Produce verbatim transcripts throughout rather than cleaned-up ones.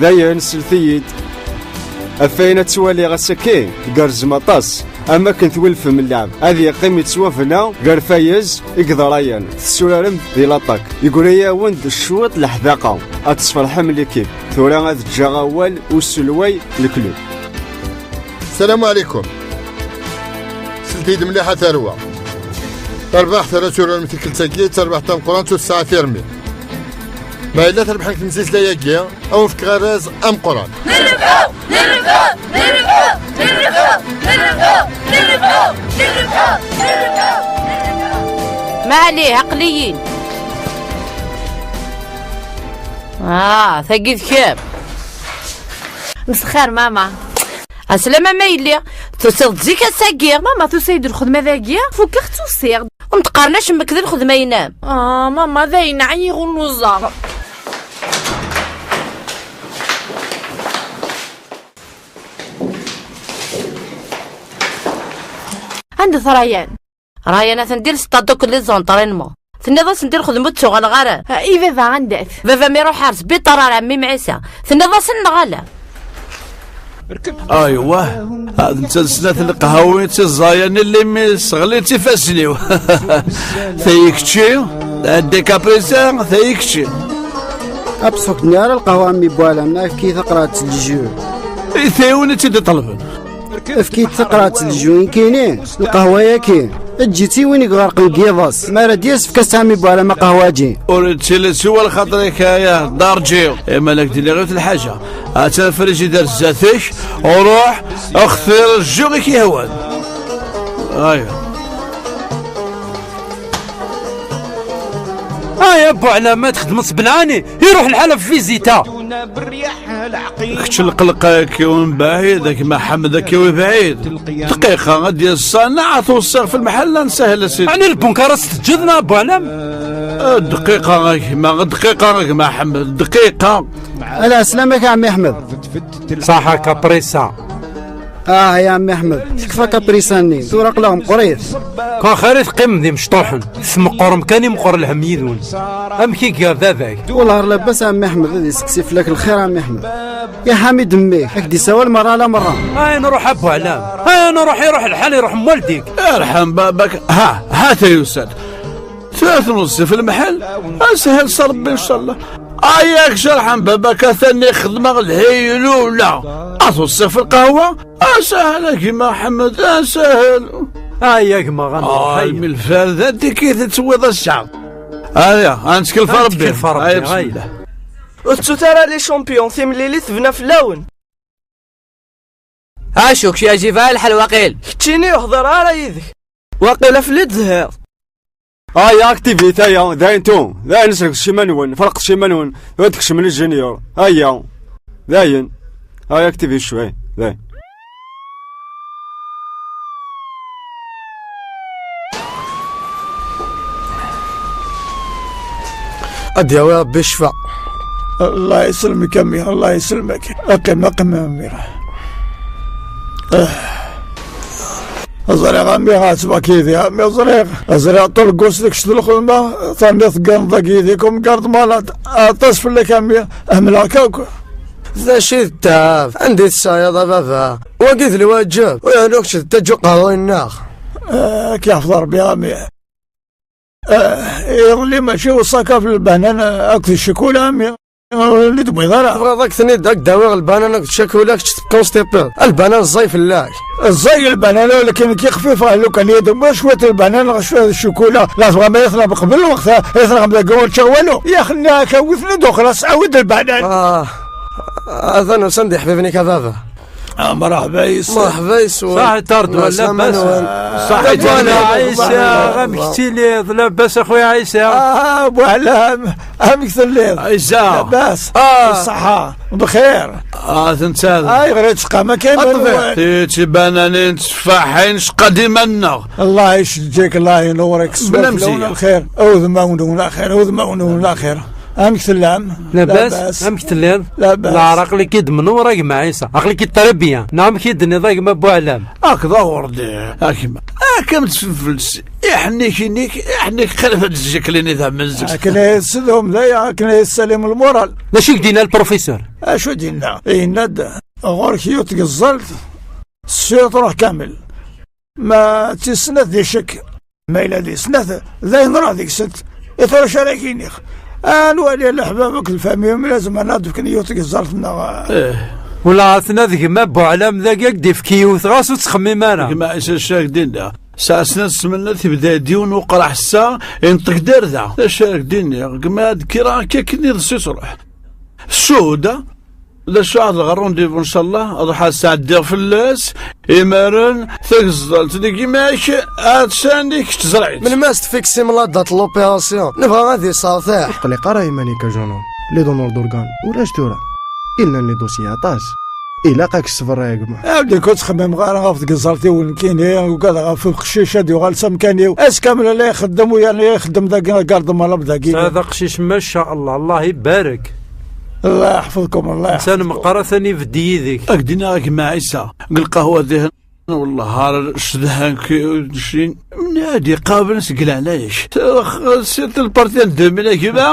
Dayen, slet-iyi-d. Ɣef wayen ad twaliɣ ass-agi, tgerrzem aṭas. Am wakken twilfem lɛeb, ad yeqqim yettwabna gar Fayez i yeḍrayen. Tessurarem di l'attaque. Yegri-yawen-d cwiṭ leḥdaqa. Ad tesferḥem l'équipe. Tura ad ǧǧeɣ awal i uselway n club. Salam alaikum. Slet-iyi-d mliḥ a tarwa. Tarbaɛt ara turarem tikkelt-agi d tarbaɛt tameqqrant ur tesɛi tirmi. Ma yella trebḥem deg temsisla-agi, ad wen-fkeɣ arraz ameqqran. Nerbeḥ! Nerbeḥ! Nerbeḥ! Nerbeḥ! Nerbeḥ! Nerbeḥ! Nerbeḥ! Nerbeḥ! Nerbeḥ! Maɛlih, aql-iyi-n. Ah, tagi d kemm. Msexxir, mama. Aslama ma yelli, tusiḍ-d zik ass-agi. Mama, tusa-yi-d lxedma dagi, fukkeɣ-tt usiɣ-d. Ur m-teqqaren acemmek d lxedma-inem. Ah, mama, dayen ɛyiɣ ur lluẓeɣ. Anda-t Rayan? Rayan atan di l'stade akked les entraînements. Tenniḍ-asen di lxedma ur d-tuɣaleɣ ara. Ah, i baba anda-t? Baba-m iruḥ ar sbiṭar ar ɛemmi-m Ɛisa. Tenniḍ-asen neɣ ala? Aywa, d netta d snat n lqehwin d tiẓẓayan illi mi sseɣlint ifassen-iw. Tayi kečči, d décapricé, tayi kečči. Abṣuk-nni ara lqahwa a mmi Buɛlam, neɣ efk-iyi taqrɛet n lju. I taywin i tt-id-iṭelben. Efk-iyi-d taqrɛet n lju, nekkini, lqahwa-yaki. Eǧǧ-itt i win i iɣerqen deg yiḍes. Mi ara d-yas, efk-as a mmi Buɛlam aqahwa-agi. Ur yettili siwa lxaṭer-ik, aya, d arǧi. Imalak d-iniɣ yiwet lḥaǧa. Atan frijider zdat-k, ruḥ, xtir lju i k-yehwan. Aya. Aya, Buɛlam, ma txedmeḍ s benɛani, iruḥ lḥal ɣef vizita. Kečč lqelq-ik i wembaɛid, a gma Ḥmed, akka i webɛid. Dqiqa, ad d-yas ṣṣanaɛ, ad t-weṣṣiɣ f lmeḥell, ad nsahel a sidi. Ɛni lbunk ara s-teǧǧeḍ, neɣ a Buɛlam? Eh, dqiqa, a gma, dqiqa, a gma Ḥmed, dqiqa. Ala, slama-k a ɛemmi Ḥmed. Ṣaḥa, kaprisa. Ah, ya ɛemmi Ḥmed, tekfa kaprisa-nni, tura aql-aɣ meqqrit. Ku axir i teqqimem d imecṭuḥen, tmeqqrem kan i meqqer lhemm yid-wen. Amek i iga baba-k? Wellah ar labas a ɛemmi Ḥmed, ad iseqsi fell-ak lxir a ɛemmi Ḥmed. Ya Ḥamid mmi-k, ak-d-isawal merra ala merra. Ay nruḥ a Buɛlam, ay nruḥ, iruḥ lḥal, iruḥ mwaldek. Irḥem baba-k, ha, ha-t-a yusa-d. Tura tnuẓi f lmeḥel, ad nshel s Rebbi ncallah. Ay ak-jerḥen baba-k, atan i xedmeɣ lhilula. Ad tuṣṣiḍ f lqahwa, asahel a gma Ḥmed, asahel. Ay a gma, ad nruḥ, ay. Almi lferd, ad d-ikit tettwiḍ ass-a. Aya, ad nettkel f Rebbi. Ad nettkel f Rebbi, ay, ay. Bismillah. Ur tettut ara les champions, timlilit tebna fell-awen. Acu, kečč yeɛjib-ak lḥal waqil? Keččini ur hḍeṛ ara yid-k. Waqila fell-i d-zhiḍ. Aya, activité aya, dayen tu, dayen sregmet iman-nwen, ferqet iman-nwen, tura tkecmem les juniors, aya, dayen, aya activité cwi, dayen. Ad d-yawi Rebbi ccfa. Allah yesselmek a mmi, Allah yesselmek. Qqim, qqim a mmi. Ah. Ẓriɣ a mmi ɛettbeɣ-k yid-i, a mmi ẓriɣ. Ẓriɣ ṭulgus deg-s d lxedma, tandiḍ tegganeḍ dagi yid-i comme garde-malade. Aṭas fell-ak a mmi, ḥemmleɣ-k akk. D acu i d ttab? Anda i tesɛiḍ a baba? Wagi d lwaǧeb, u yernu kečč d taǧuqerḍ-nneɣ. Ah, ad k-yeḥfeḍ Rebbi a mmi. Ah, iḍelli mačči weṣṣak ɣef lbanan akked ccikula, a mmi. Ur d-tewwiḍ ara. Tebɣiḍ ad k-ten-id, ad k-d-awiɣ lbanan akked ccakula, kečč tebqiḍ s tiṭ-iḍ. Lbanan ẓẓay fell-ak. Ẓẓay lbanan, walakin nekk xfif, ah, lukan i d-tewwiḍ cwiṭ lbanan neɣ cwiṭ ccikula. La tebɣam ad yi-tneɣ qbel lweqt, ad yi-tneɣ dagi ur ččiɣ walu. Yaxni akka, awi-ten-id uxlaṣ, awi-d lbanan. Ah, atan usan-d iḥbiben-ik a baba. Ah, mṛeḥba yes-s. Mṛeḥba yes-wen. Saḥit ar-d wa, labas? Saḥit a Ɛisa, amek tettiliḍ? Labas a xuya Ɛisa? Ah, Buɛlam, amek telliḍ? Ɛisa. Labas. Ah. Ṣṣeḥḥa, bxir. Ah, tensa. Ayɣer i tseqqam akka iman-nwen? Ti tibananin, tteffaḥin, cqad iman-nneɣ. Allah iceǧǧ-ik, Allah inuṛ-ik, swaf lawen lxir. Udmawen-nwen axir, udmawen-nwen axir. Amek tellam? Labas? Labas. Amek telliḍ? Labas. Leɛra aql-ik-id menwur a gma Ɛisa. Aql-ik-id très bien. Neɣ amek i d-tenniḍ a gma Buɛlam? Ak d awurdi. A gma. Ak am tfels. Iḥnik-inik, iḥnik xerf ad tziklin idammen. Akken ay tsedhum d aya, akken ay tessalim lmural. D acu i k-d-yenna lprofisur? Acu d-yenna? Yenna-d: "Ɣur-k yiwet tgeẓẓalt, tesɛiḍ, truḥ kamel. Ma d tis snat di ccek, ma yella di snat, d ayen ruḥ deg-sent. I tura acu ara k-iniɣ? Ad nwali a leḥbab akked lfamiya, mi la zemren ad d-fken yiwet tgeẓẓalt-nneɣ." Ih. Wala aten-a d gma Buɛlam dagi, ad k-d-ifk yiwet, ɣas ur ttxemmim ara. Gma Ɛisa, acu ara k-d-iniɣ? Sɛa snat semnat, ibda-d yiwen uqraḥ ssa, inṭeq-d ar da. Acu ara k-d-iniɣ? Gma ad kkreɣ akka akken iḍes i truḥ. Ssuda, d acu ad ɣer rendez-vous, ncallah, ad ruḥ ad sɛeddiɣ fell-as, imaren, tagezḍalt deg imak, attan i kečč ẓriɣ. Melmi as tfiksim la date de l'opération? Nebɣa ad iseɛtiḥ. Ur qliq ara iman-ik a Juno. Les donneurs d'organes ulac tura. I llan les dossiers aṭas. Ilaq ad k-ṣṣber a gma. Ɛawed-ik ur ttxemmimeɣ ara ɣef tgeẓẓalt-iw nekkini, ugadeɣ ɣef uqcic ad yuɣal s amkan-iw. Ass kamel la ixeddem u yerna ixeddem dagi, garde malade dagi. Tesɛiḍ aqcic, ma sha Allah, Allah ibarek. Allah yeḥfeḍkum, Allah yeḥfeḍkum. Insan meqqar atan ibedd yid-k. Ad k-d-iniɣ a gma Ɛisa, deg lqahwa dihen, wallah, ar cedhan-k, cin, mnadi qabel seg leɛnaya-k. Sirtu lparti n deux mille a gma.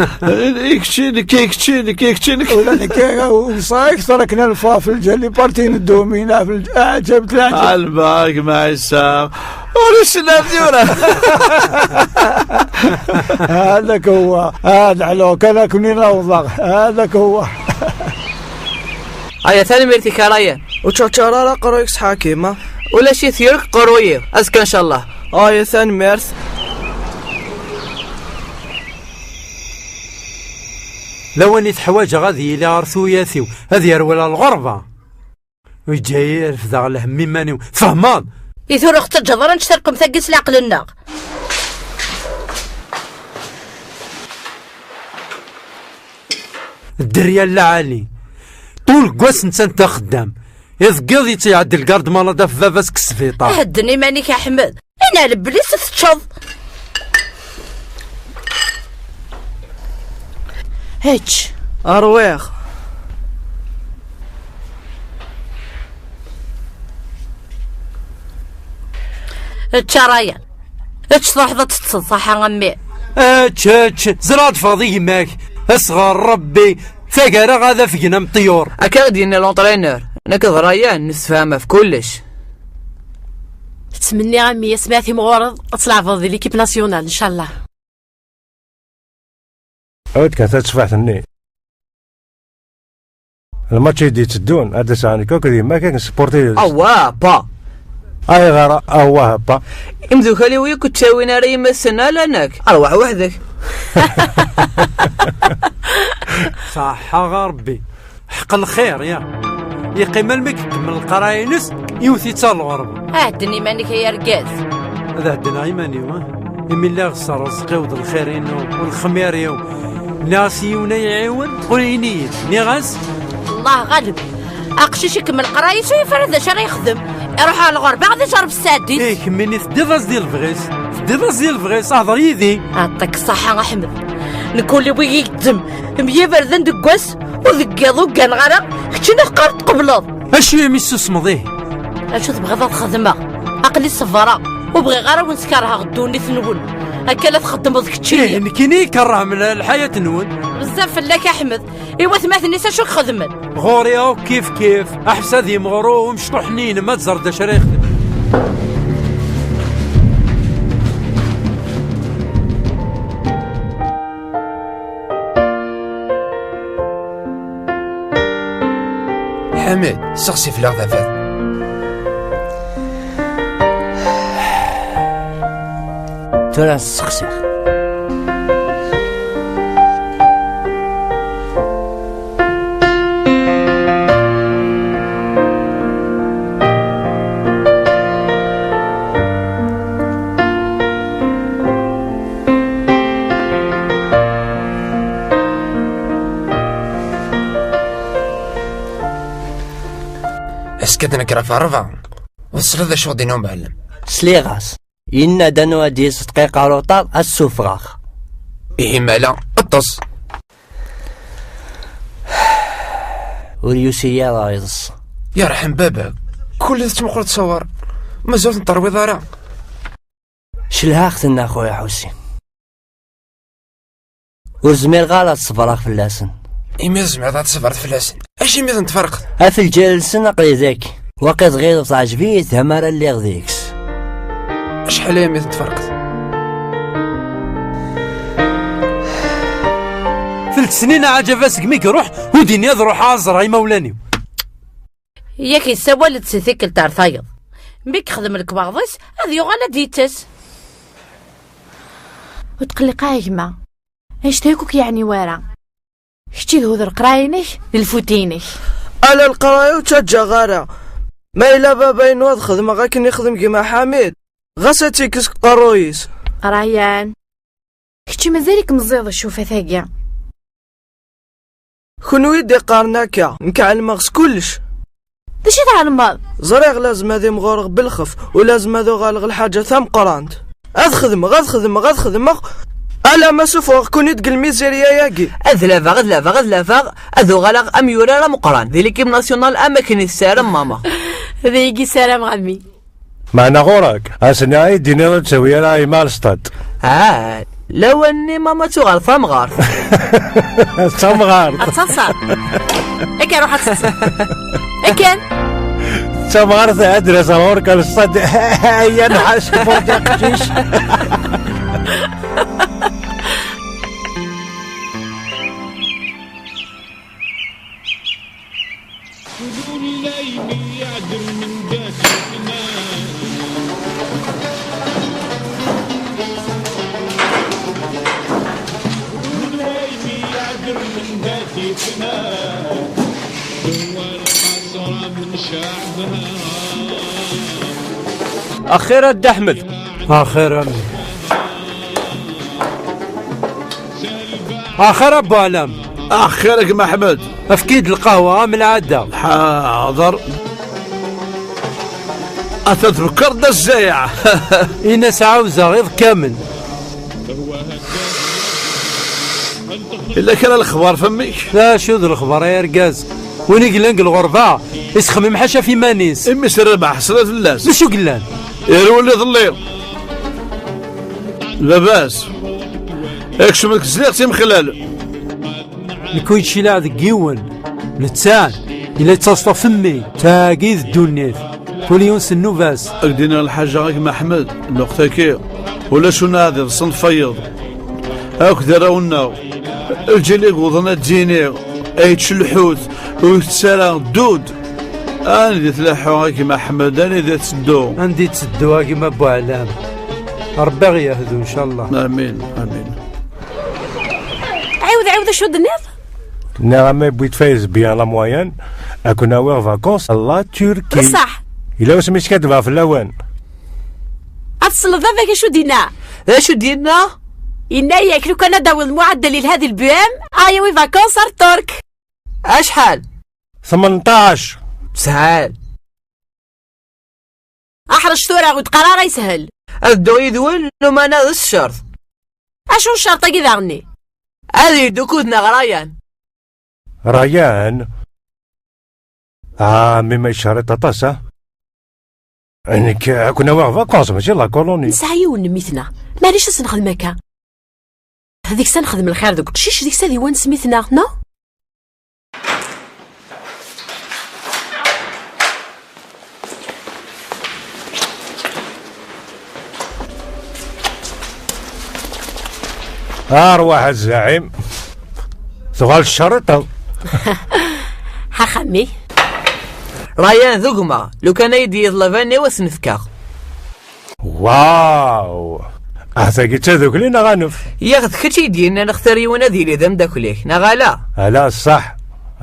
I kečči, nekk, i kečči, nekk, i kečči, nekk. Ula nekk, wṣaɣ akteṛ akken ad neffeɣ ɣef lǧal, les partis n deux mille, ɣef lǧ-, ah, ǧabet leɛǧeb. Alma, a gma Ɛisa. Ur isnadi ura. هذاك هو. هذا حلو. كان كوني نوضغ. هذاك هو. Aya, tanemmirt-ik a Ryan. Ur ttcaṛ ara aqerruy-ik s ḥakim, a? Ulac-it, yurek uqerruy-iw. Azekka ncallah. Aya, tanemmirt. Lawan i t-ḥwaǧeɣ ad yili ɣer tuyat-iw, ad yerwel ar lɣerba. U yeǧǧa-yi refdeɣ lhemm iman-iw. Tfehmeḍ? I tura ur ɣ-tettaǧǧaḍ ara nečč tarqemt-agi s leɛqel-nneɣ? Dderya n lɛali. Ṭul n wass netta n axeddam. Iḍ n yiḍ yettɛeddi lgarde malade ɣef baba-s deg sbiṭar. Hedden iman-ik a Ḥmed. Inɛel belli s teččeḍ. Ečč. Rwiɣ. Ečč a Ryan. Ečč, truḥeḍ ad teṭṭseḍ, ṣaḥa a mmi. Ečč, ečč, ẓer ad teffɣeḍ i gma-k. Asɣer Rebbi, tagara ad afgen am ṭṭyur. Akka i d-yenna l'entraîneur. Nekk d Ryan nessefham ɣef kullec. Ttmenniɣ a mmi asmi ad timɣureḍ ad tleɛbeḍ di l'équipe nationale, ncallah. Awit kan tatteffaḥt-nni. Lmatch i d-itteddun, ad d-aseɣ nekk akked yemma-k ad nsupporti. Awah, pa! Ayɣer awah, pa? Imdukal-iw yakk ur ttawin ara yemma-tsen, ala nekk. Arwaḥ weḥd-k. Ṣaḥḥa ɣer Rebbi. Ḥeqq lxir, ya. Yeqqim almi ikemmel lqerɛa-ines, iwet-itt ar lɣerba. Ɛedden iman-ik ay argaz. Ad ɛeddneɣ iman-iw, ah. Imi lliɣ s rrezq-iw d lxir-inu u lexmir-iw. Nniɣ-as i yiwen ad yi-iɛiwen, ur ini-yi-d. Nniɣ-as. Allah ɣaleb. Aqcic ikemmel leqraya-s, ur yif ara d acu ara yexdem. Iruḥ ɣer lɣerba ad ijerreb sseɛd-is. Eh, kemmini teddiḍ-as di lebɣi-s. Teddiḍ-as di lebɣi-s, hder yid-i. Ɛṭik ṣṣaḥa a Ḥmed. Nekk ul-iw i yi-yeddem mya iberdan deg wass, u deg yiḍ ur gganeɣ ara, keččini teqqareḍ tqebleḍ. Acu imi tessusmeḍ ihi? Acu tebɣiḍ ad xedmeɣ? Aql-i ṣebreɣ, ur bɣiɣ ara wen-skerheɣ ddunit-nwen. Akka la txeddmeḍ keččini. Ih, nekkini i ikerrhem l-, lḥayat-nwen. Bezzaf fell-ak a Ḥmed. I watmaten-is acu k-xedmen? Ɣur-i akk kif kif. Aḥbes ad yimɣur umecṭuḥ-nni-inem, ad tẓer d acu ara yexdem. Ḥamid, seɣsi fell-aɣ tafat. Tura ad sseqsiɣ. Azekka ad d-nekker ɣef ṛṛebɛa. Ur tesliḍ d acu ɣ-d-yenna umɛellem? Sliɣ-as. Yenna-d ad nuɣal-d yis dqiqa ṛuṭar, ad t-ssufɣeɣ. Ihi mala, ṭṭes. Ur yusi ara iḍes. Yerḥem baba-k. Kul tettmuquleḍ ttṣawar. Mazal ur ten-terwiḍ ara. Celhaɣ-ten a xuya Ḥusin. Ur zmireɣ ara ad ṣebreɣ fell-asen. Imi tzemreḍ ad tṣebreḍ fell-asen, acimi i ten-tferqeḍ? Af lǧal-nsen aql-i daki. Waqil tɣileḍ teɛǧeb-iyi tama ara lliɣ deg-s. Acḥal aya mi ten-tferqeḍ? Telt snin, aɛǧab, asegmi i iruḥ, ur d-yenni ad ruḥeɣ ad ẓreɣ imawlan-iw. Yak yessawal-d si tikkelt ar tayeḍ. Mi yexdem lekbaɣeḍ-is, ad yuɣal ad d-yettes. Ur tqelliq ara a gma. Annect-a yakk ur k-yeɛni wara. Kečč i d huder leqraya-inek d lfut-inek. Ala leqraya ur ttaǧǧaɣ ara. Ma yella baba yenwa ad xedmeɣ akken yexdem gma Ḥamid, ɣas ad tt-ikkes deg uqerruy-is. Rayan, kečč mazal-ik meẓẓiyeḍ ccufat-agi. Kenwi i d-iqqaren akka, nekk ɛelmeɣ s kullec. D acu i tɛelmeḍ? Ẓriɣ lazem ad imɣureɣ belxef, u lazem ad uɣaleɣ lḥaǧa tameqqrant. Ad xedmeɣ, ad xedmeɣ, ad xedmeɣ, alamma suffɣeɣ-ken-id deg lmizirya-agi. Ad labeɣ, ad labeɣ, ad labeɣ, ad uɣaleɣ am yurar ameqqran di l'équipe nationale am akken i tessaram mama. D ayagi i ssarameɣ a mmi. Meɛna ɣur-k, ass-nni ay d-tiniḍ ur d-tawi ara yemma ɣer stad. Ah, lawan-nni mama tuɣal d tamɣart. D tamɣart. Ad taḍsa. Akka ruḥ ad teḍsa. Akken. D tamɣart ad d-tas ɣur-k ɣer stad. Ay, nḥas, burǧa aqcic. Axir a Dda Ḥmed. Axir a mmi. Axir a Bu Ɛlam. Axir a gma Ḥmed. Efk-iyi-d lqahwa am lɛada. Ḥaḍer. Ata tbekker-d a zzayeɛ. Ini-as ɛawzeɣ iḍ kamel. Yella kra lexbar f mmi-k? D acu d lexbar ay argaz? Win i yellan deg lɣerba, isexmim ḥaca f iman-is. Imi-s rrbeḥ, ḥesra fell-as. D acu yellan? Irwel iḍelli. Baba-s. Ikcem deg tzliɣt imexlal. Nekk ur yeccileɛ deg yiwen. Netta yella yettaẓ-t ɣef mmi. Tagi d ddunit. Kul yiwen s nnuba-s. Ad k-d-iniɣ lḥaǧa a gma Ḥmed, lweqt-agi ulac unaɛḍil ṣṣenf-ayeḍ akk d arraw-nneɣ. Lǧil i yewwḍen ad d-yini, ay yečč lḥut, ur itett ara ddud. Anda i tleḥḥu a gma Ḥmed, anida tetteddu? Anda i tetteddu a gma Buɛlam? Rebbi ɣ-yehdu, ncallah. Amin, amin. Ɛiwed, ɛiwed, acu d-tenniḍ? Nniɣ-am, ma yewwi-d Fayez bien la moyenne, ad ken-awiɣ vacances la Turquie. Ṣṣeḥ. Yella wasmi i skaddbeɣ fell-awen. Ad tesleḍ baba-k acu d-yenna? D acu d-yenna? Yenna-yak lukan ad d-tawiḍ muɛeddel yelha di lbuyam, ad yawi vacances ar Ṭṭerk. Acḥal? Tmenṭac. Sɛal. Aḥrec tura ur d-qqar ara yeshel. Ad dduɣ yid-wen, lumana d ccerṭ. Acu n ccerṭ-agi daɣenni? Ad yeddu kud-neɣ Rayan. Rayan? Ah, mmi ma yeccerṭ aṭas, ah. Nekk ad ken-awiɣ vacances, mačči la colonie. Nesɛa yiwen n mmi-tneɣ. Maɛlic ad s-nexdem akka. Deg-s ad nexdem lxir deg uqcic, deg-s ad iwanes mmi-tneɣ, no? Arwaḥ a zzaɛim. Tuɣal tcerriṭeḍ. Ḥaxami. Rayan d gma, lukan ay d-yeḍleb aniw ad s-nefkeɣ. Waw! Ah, tagi d tadukli neɣ anef? Yaɣ d kečč i d-yennan xtir yiwen ad yili d amdakkel-ik, neɣ ala? Ala, ṣṣeḥ.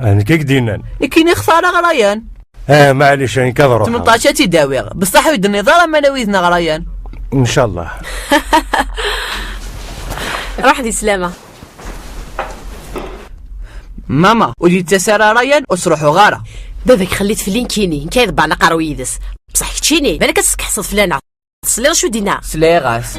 Ah, nekk i k-d-yennan. Nekkini xtareɣ Rayan. Eh, maɛlic, nekk ad ruḥeɣ. Tmenṭac ad tt-id-awiɣ. Beṣṣeḥ ur yi-d-tenniḍ ara ma nawi-d neɣ Rayan. Ncallah. Ruḥ di slama. Mama, ur d-yettas ara Rayan, ur sruḥuɣ ara. Baba-k xellit fell-i nekkini, nekk ay ḍebbɛen aqerru yid-s. Bṣeḥ keččini, balak ad teskeḥseḍ fell-aneɣ. Tesliḍ acu d-yenna? Sliɣ-as.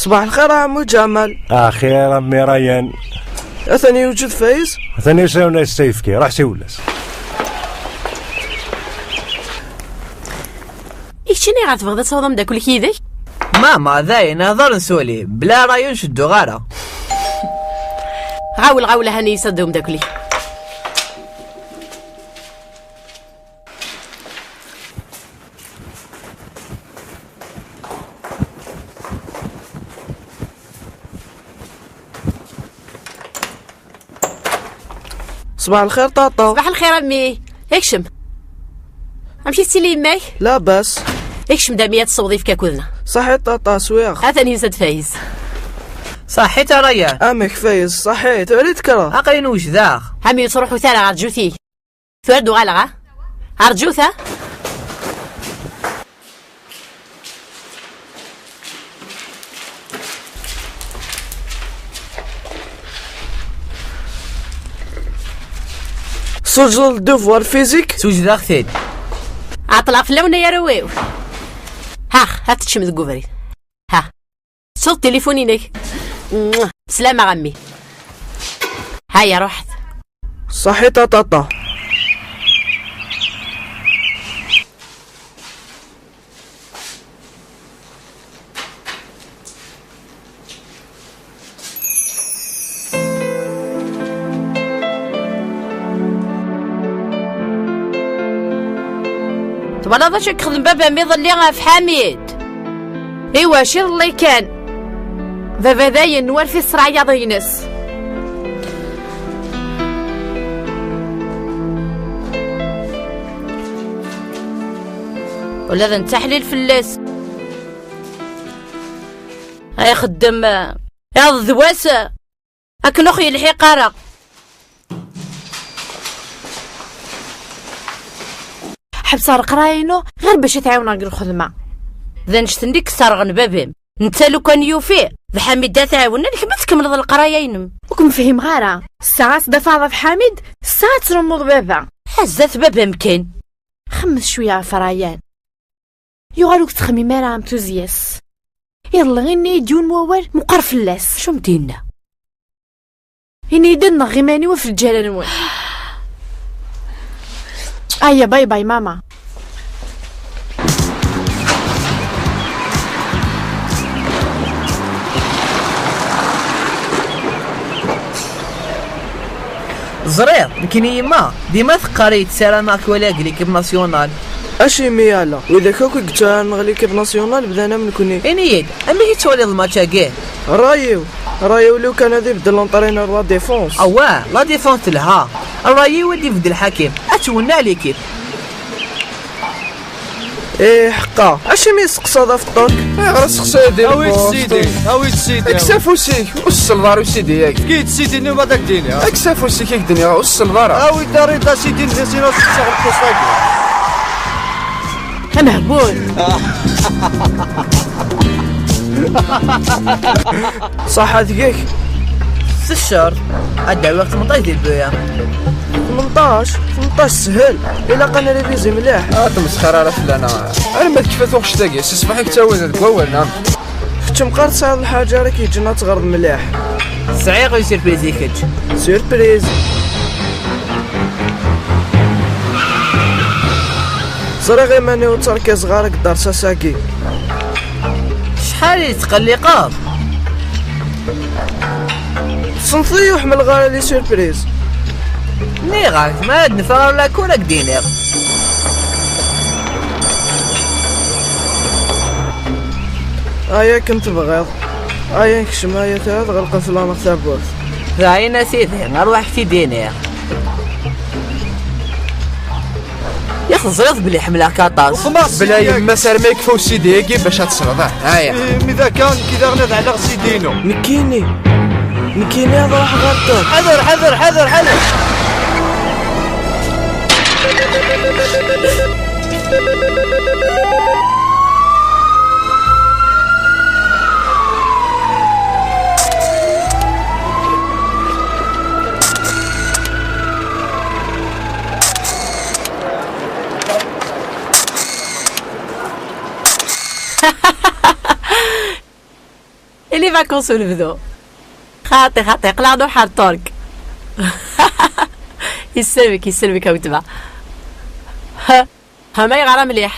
Ṣbaḥ lxir a Ɛemmu Ǧamal. Axir a mmi Rayan. Atan yewjed Fayez. Atan yusa-d ad as-t-yefk. Ruḥ siwel-as. I keččini ɣer tebɣiḍ ad tawiḍ ameddakel-ik yid-k? Mama, dayen, hḍer nsuli. Bla ṛṛay ur ncedduɣ ara. Ɣawel, ɣawel, hani yusa-d umeddakel-ik. Ṣbaḥ lxir, ṭaṭa. Ṣbaḥ lxir a mmi. Ikcem. Amek i tettili yemma-k? Labas. Ikcem-d a mmi, ad tessewweḍ ifka akked-neɣ. Ṣaḥit ṭaṭa, swiɣ. Atan yusa-d Fayez. Ṣaḥit a Rayyan. Amek Fayez? Ṣaḥit, ur d-tekkreḍ? Aql-in wejdeɣ. A mmi, ur ttruḥut ara, rǧut-iyi. Tura ad d-uɣaleɣ, ha? Rǧut, ha? Sujleḍ devoir physique? Sujdeɣ-t-id. Ɛeṭṭleɣ fell-awen ay arraw-iw. Hax, ad teččem deg ubrid. Ha. Tettuḍ tilifun-inek. Slama a mmi. Haya, ruḥet. Ṣaḥit a ṭaṭa. Twalaḍ acu i yexdem baba-m iḍelli ɣef Ḥamid? Iwacu iḍelli kan? Baba dayen war fi ṣṣrayaḍ-ines. Ula d netta ḥlil fell-as. Ay xeddem, iḍ d wass, akken ur ɣ-yelḥiq ara. Ḥebseɣ leqraya-inu ɣer bac ad t-ɛiwneɣ deg lxedma. D annect-nni i yesserɣen baba-m. Netta lukan yufi d Ḥamid ad t-ɛiwen, amek ma tkemmleḍ leqraya-inem? Ur kem-fhimeɣ ara. Ssaɛa ad tdafɛeḍ ɣef Ḥamid, ssaɛa ad trummeḍ baba. Ḥazat baba-m kan. Xemmet cwiya ɣef Rayan. Yuɣal ur yettxemmim ara am tuzyas. Iḍelli, ini-yi-d yiwen wawal meqqer fell-as. Acu m-d-yenna? Ini-yi-d ad nɣeɣ iman-iw ɣef lǧal-nwen. Aya, bye bye, mama. Ẓriɣ, nekkini yemma, dima teqqar-iyi-d ssarameɣ k-waliɣ deg l'équipe nationale. Acimi ala? Widak akk i yetturaren ɣer l'équipe nationale bdan am nekni. Ini-yi-d, amek i tettwaliḍ lmatch-agi? Ṛṛay-iw, ṛṛay-iw lukan ad ibeddel l'entraîneur la défense. Awah, la défense telha. Ṛṛay-iw ad ibeddel Ḥakim. Ad twenneɛ l'équipe. Ih, ḥeqqa. Acimi i testeqsaḍ ɣef Ṭṭerk? Ayɣer ad testeqsayeḍ di lpust? Awi-d sidi, awi-d sidi. Kkes afus-ik, ur tselleḍ ara i usidi-agi. Efk-iyi-d sidi-nni, ma ad ak-d-iniɣ. Kkes afus-ik, ad k-d-iniɣ, ur tselleḍ ara. Awi-d arida sidi-nni, sina ad testeqsaḍ lpust-agi. Amehbul. Ṣaḥa deg-k. S ccerṭ, ad d-awiɣ tmenṭac di lbuya. Tmenṭac? Tmenṭac teshel. Ilaq ad nrivizi mliḥ. Ah, tmesxir ara fell-aneɣ. Arma tekfa tuɣect-agi, si ṣṣbeḥ i yettawid deg wawal, neɣ? Kečč meqqar tesɛiḍ lḥaǧa ara k-yeǧǧen ad teɣreḍ mliḥ. Sɛiɣ une surprise i kečč. Surprise? Ẓriɣ iman-iw ur tterkazeɣ ara deg ddersa-agi. Acḥal i tettqelliqeḍ? Tessneḍ-iyi ur ḥemmleɣ ara les surprises. Nniɣ-ak, ma ad neffeɣ ɣer lakul ad k-d-iniɣ. Ay akken tebɣiḍ. Ay akken kecm, ay ata ad ɣelqen fell-aneɣ tawwurt. Dayen a sidi, arwaḥ k-t-id-iniɣ. Yak teẓriḍ belli ḥemmleɣ-k aṭas. Bla yemma-s arma yekfa usidi-agi bac ad tesleḍ, ah, aya. Ih, mi d akka, nekki daɣen ad ɛelleɣ sidi-inu. Nekkini, nekkini ad ruḥeɣ ɣer Ṭṭerk. Ḥader, ḥader, ḥader, ḥader. I les vacances n lebdu. Xaṭi, xaṭi, aql-aɣ nruḥ ar Ṭṭerk. Yessermek, yessermek a weltma. Ha, ha, ma yeɣra mliḥ.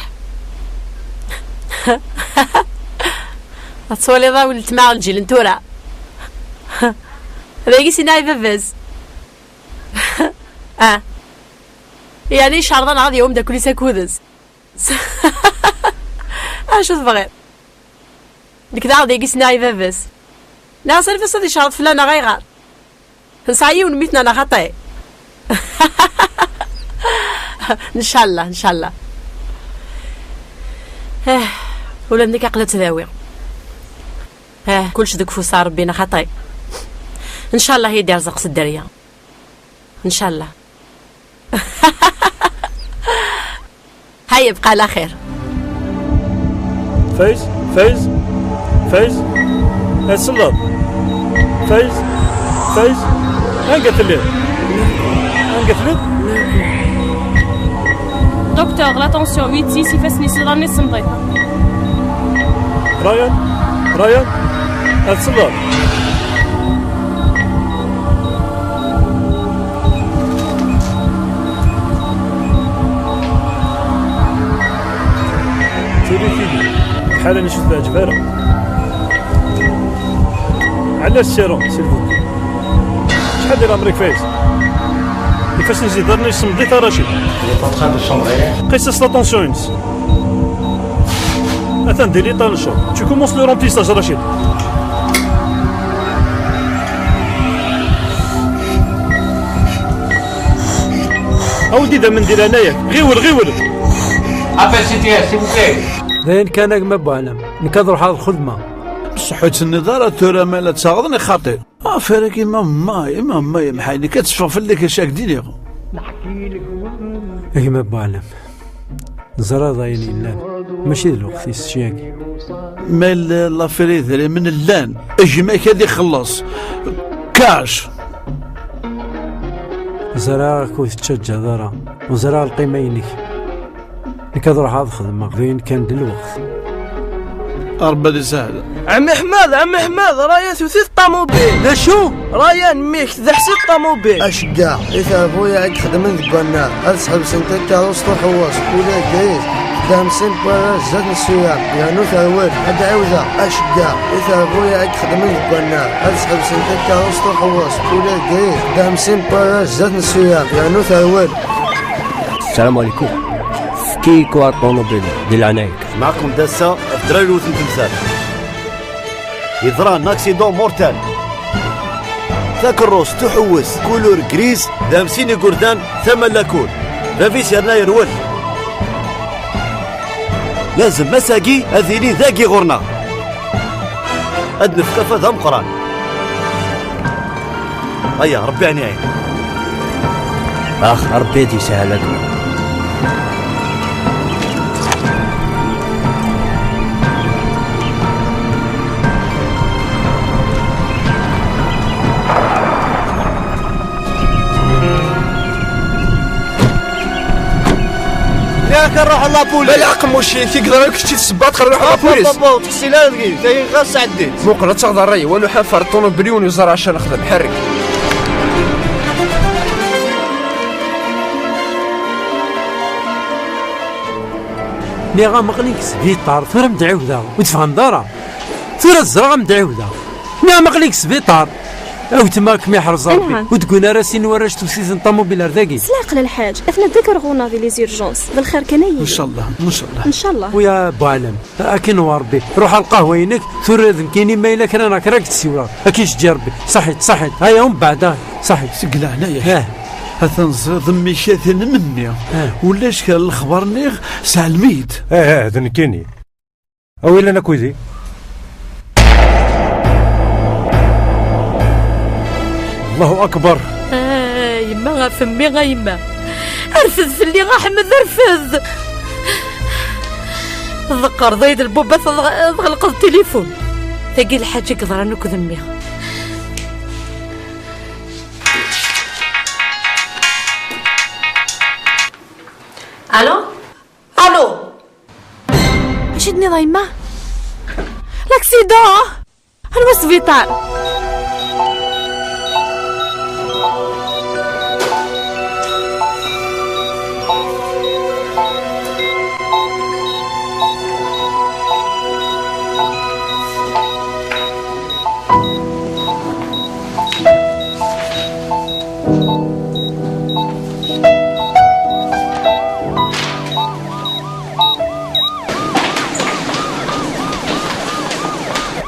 Ad twaliḍ a weltma lǧil n tura. Dagi sina i baba-s. Ah. Yeɛni yecreḍ-aneɣ ad yawi ameddakel-is akked-s. Acu tebɣiḍ? Nekk daɣ dagi sniɣ i baba-s. Neɣ s anef-as ad yecreḍ fell-aneɣ ayɣer? Nesɛa yiwen n mmi-tneɣ neɣ xaṭi? Ncallah, ncallah. Eh, ula d nekk aql-i ad tt-dawiɣ. Eh, kullec deg ufus n Rebbi neɣ xaṭi? Ncallah i d-irẓeq s dderya. Ncallah. هيا بقى على خير. Faiz, Faiz, Faiz, ad selleḍ. Faiz, Faiz, anga telliḍ? Anga telliḍ? Docteur, la tension huit six, ifassen-is iḍarren-is semmḍit. Ryan, Ryan, ad selleḍ. Tili tili, lḥala-nni ur teɛǧib ara. Ɛla ssirum, s'il vous plaît. Acḥal di lɛemr-ik, Faiz? Ifassen-is iḍarren-is semmḍit a Rachid. Il est en train de sombrer. Qis-as la tension-ines. Atan di l'état n ccɣel. Tu commences le remplissage, Rachid. Awi-d idammen di leɛnaya-k. Ɣiwel, ɣiwel. Appel C T S, s'il vous plaît. D ayen kan a gma Buɛlam. Nekk ad ruḥeɣ ad xedmeɣ. Ṣeḥḥu ur tenniḍ ara tura ma la ttaɣeḍ neɣ xaṭi. Afar-agi ma may, ma may, mḥay nekk ad teffeɣ fell-ak acu ak-d-iniɣ. A gma Buɛlam. Teẓriḍ ayen yellan, mačči d lweqt-is cagi. Ma yella lafir idrimen llan, gma-k ad ixelleṣ. Cash! Ẓriɣ-ak ur tettaǧǧaḍ ara, ur ẓriɣ lqima-inek. Nekk ad ruḥeɣ ad xedmeɣ d ayen kan d lweqt. Ṛebbi ad isahel. Ɛemmi Ḥmed, ɛemmi Ḥmed, Ryan tuti-t ṭamubil. D acu? Ryan, mmi-k, teḥsi ṭamubil. Aceggeɛ i terbuyaɛ i ixedmen deg wannar, ad sḥebsen takeṛṛust uḥewweṣ, ula d Gayet, teddehhem sin n warrac zdat n ssuyam, yernu terwel, ad d-ɛiwdeɣ, aceggeɛ i terbuyaɛ i ixedmen deg wannar, ad sḥebsen takeṛṛust uḥewweṣ, ula d Gayet, teddehhem sin n warrac zdat n ssuyam, yernu terwel. السلام عليكم. Fki-yi ṭṭunubil di leɛnaya-k. Jemɛeɣ-ken-d ass-a ɣef draɛ n temsalt. Yeḍra un accident mortel. Takeṛṛust tuḥewwes couleur grise d hamsin igerdan tama n lakul. Bab-is yerna yerwel. Lazem ass-agi ad yili dagi ɣur-neɣ. Ad nefk afad ameqqran. Aya, Ṛebbi ɛni ɛin. Ax, Ṛebbi ad yeshel a gma. Yak nruḥ a la police. Bala aqemmuc-ik i yeḍran kečč i tsebbad, xer nruḥ a la police. Ur ttḥessil ara deg-i, tagi ɣas sɛeddi. Muqel ad taɣeḍ ṛṛay, wa nuḥafer ṭṭunubil-iw ur neẓri acu ara nexdem, ḥerrek. Nniɣ-am aql-ik sbiṭar, tura m-d-ɛiwdeɣ, ur tefhmeḍ ara. Tura ẓriɣ am-d-ɛiwdeɣ. Nniɣ-am aql-ik sbiṭar. A weltma, ad kem-iḥrez Rebbi. Anɛam. Ur d-wwin ara sin warrac tewsit n ṭamubil ar dagi. S leɛqel a lḥaǧ, ad ten-id-ḍeggreɣ ɣur-neɣ di les urgences. D lxir kan ay yili. Ncallah, ncallah. Ncallah. Uya Buɛlam, akin wa Rebbi. Ruḥ ar lqahwa-inek, tura d nekkini ma yella kra neɣ kra ad k-d-siwleɣ. Ad k-ijeǧǧi Rebbi. Ṣaḥit, ṣaḥit. Aya umbeɛd, ah, ṣaḥit. Seg leɛnaya-k. Eh. Atan ẓriɣ d mmi-k atan menni. Eh. Ulac kra n lexbar niɣ sɛelm-it. Eh, eh, d nekkini. Awi lan akk-idi. Allahu akbar. Ah, yemma, ɣef mmi, a yemma. Rfed fell-i, a Ḥmed, rfed. Ḍeqqreḍ-iyi-d lbuba, tɣ-, tɣelqeḍ tilifun. Tagi lḥaǧa i yeḍran akk d mmi. Allô? Allô? Acu i d-tenniḍ a yemma? L'accident! Anwa sbiṭar?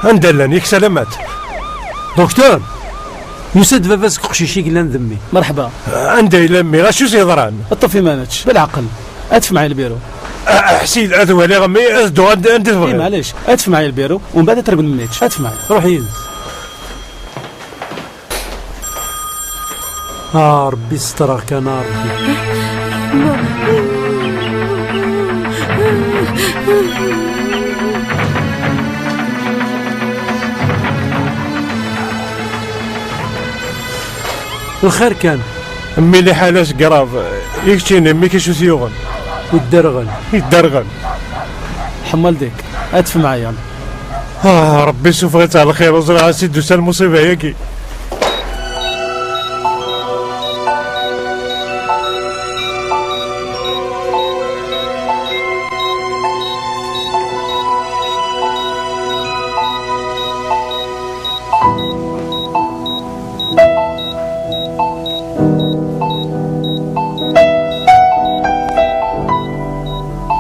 Anda llan? Yak salamat. Docteur, yusa-d baba seg uqcic i yellan d mmi. Merḥba. Anda yella mmi? Acu s-yeḍran? Ṭṭef iman-ik, belɛqel. Ad tefhem aya lbiru. Ḥsid, ad waliɣ mmi, ad dduɣ anda, anda tebɣiḍ. Maɛlic, ad tefhem aya lbiru, u mbeɛd ad tregm mmi-k. Ad tefhem aya. Ruḥ yid-s. Ah, Ṛebbi, sṭreɣ kan, ah, Ṛebbi. Lxir kan. Mmi, liḥala-s grave. I keččini, mmi-k acu t-yuɣen? Yedderɣel. Yedderɣel. Ḥemmel dik. Ad tefhem aya. Ah, Ṛebbi issufeɣ-itt ɣer lxir, ur ẓriɣ ansi d-tusa lmuṣiba-yagi.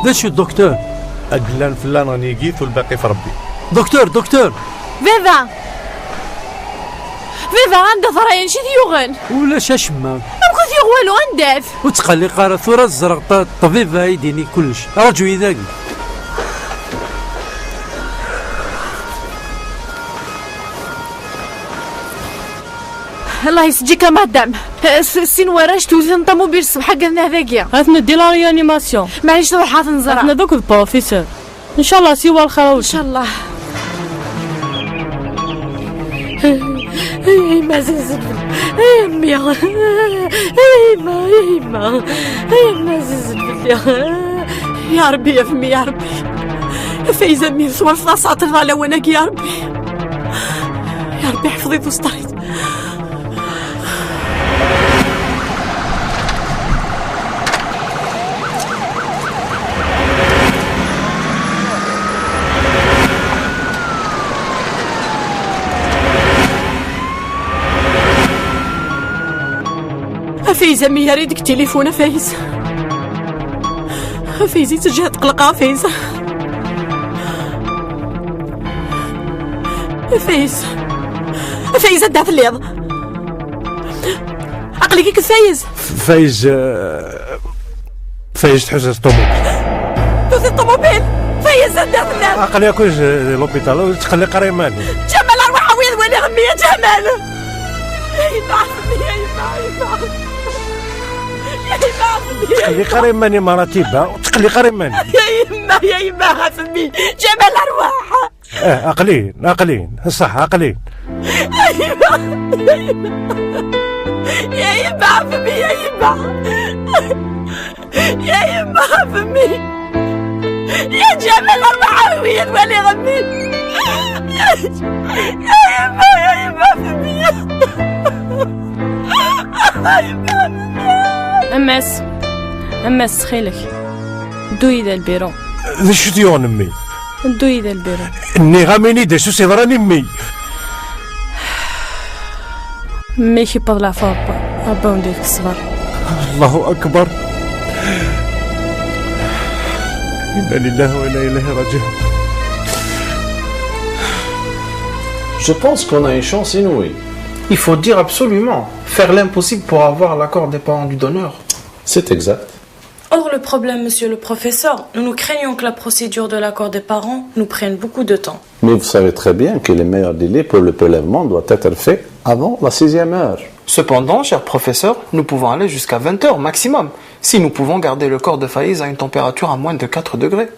D acu, docteur? Ad llan fell-aneɣ nigit u lbaqi f Ṛebbi. Docteur, docteur! Baba! Baba, anda-t Ryan? Acu i t-yuɣen? Ulac acemma. Amek ur t-yuɣ walu? Anda-t? Ur ttqelliq ara, tura ad ẓreɣ ṭ-, ṭṭbib ad yi-d-yini kullec. Rǧu-yi dagi. Allah yesǧik a madam. S-, sin warrac tewten ṭamubil ṣṣbeḥ akka dagi. Ad tneddi la réanimation. Maɛlic, truḥ ad t-nẓer. Ad tneddi akked professeur. Ncallah, siwa lxir a weltma. Ncallah. Ay, ay, ma zizet fell-, ay, mmi. Ay, ma, ay, ma. Ay, ma zizet fell-i. Ya Ṛebbi, ya fmi, ya Ṛebbi. Fayza, mmi, twalfeḍ asaṭer ɣer lawan-agi, ya Ṛebbi. Ya Ṛebbi, ḥfeḍ-it u sṭer-it. A Fayza, mi ara deg tilifun, a Fayza. A Fayza, yettejjah tqelqa, a Fayza. A Fayza. A Fayza, anda telliḍ? Aql-ik akked Fayza. Fayza, eh, Fayza tḥuza s ṭumubil. Tuti ṭumubil? Fayza, anda telliḍ? Aql-i akked, eh, di l'hôpital, ur ttqelliq ara iman-im. Ǧamal, arwaḥ awi-yi ad waliɣ mmi, a Ǧamal. Ay, yemma, a fmi, ay, yemma, ay, yemma. Ay, yemma, a fmi, ay, yemma. Ur ttqelliq ara iman-im a Ratiba, ur ttqelliq ara iman-im. Ay, yemma, ay, yemma, a fmi. Ǧamal, arwaḥ. Eh, aql-in, aql-in, ṣṣeḥ, aql-in. Ya yemma, ya yemma, a fmi, ya yemma. Ya yemma, a fmi. Ya Ǧamal, arwaḥ awi-yi ad waliɣ mmi. Ya, ya yemma, ya yemma, a fmi. A yemma, a fmi. A Mass, a Mass, ttxil-k. Ddu yid-i ɣer lbiru. D acu i t-yuɣen mmi? Ddu yid-i ɣer lbiru. Nniɣ-am ini-d acu s-yeḍran i mmi. Mmi-k yewweḍ leɛfu Ṛebbi, Ṛebbi awen-d-yefk ṣṣber. Allahu akbar. Inna lillahi wa inna ilayhi raji'un. Je pense qu'on a une chance inouïe. Il faut dire absolument, faire l'impossible pour avoir l'accord des parents du donneur. C'est exact. Or, le problème, monsieur le professeur, nous, nous craignons que la procédure de l'accord des parents nous prenne beaucoup de temps. Mais vous savez très bien que le meilleur délai pour le prélèvement doit être fait avant la sixième heure. Cependant, cher professeur, nous pouvons aller jusqu'à vingt heures maximum, si nous pouvons garder le corps de Faïz à une température à moins de quatre degrés.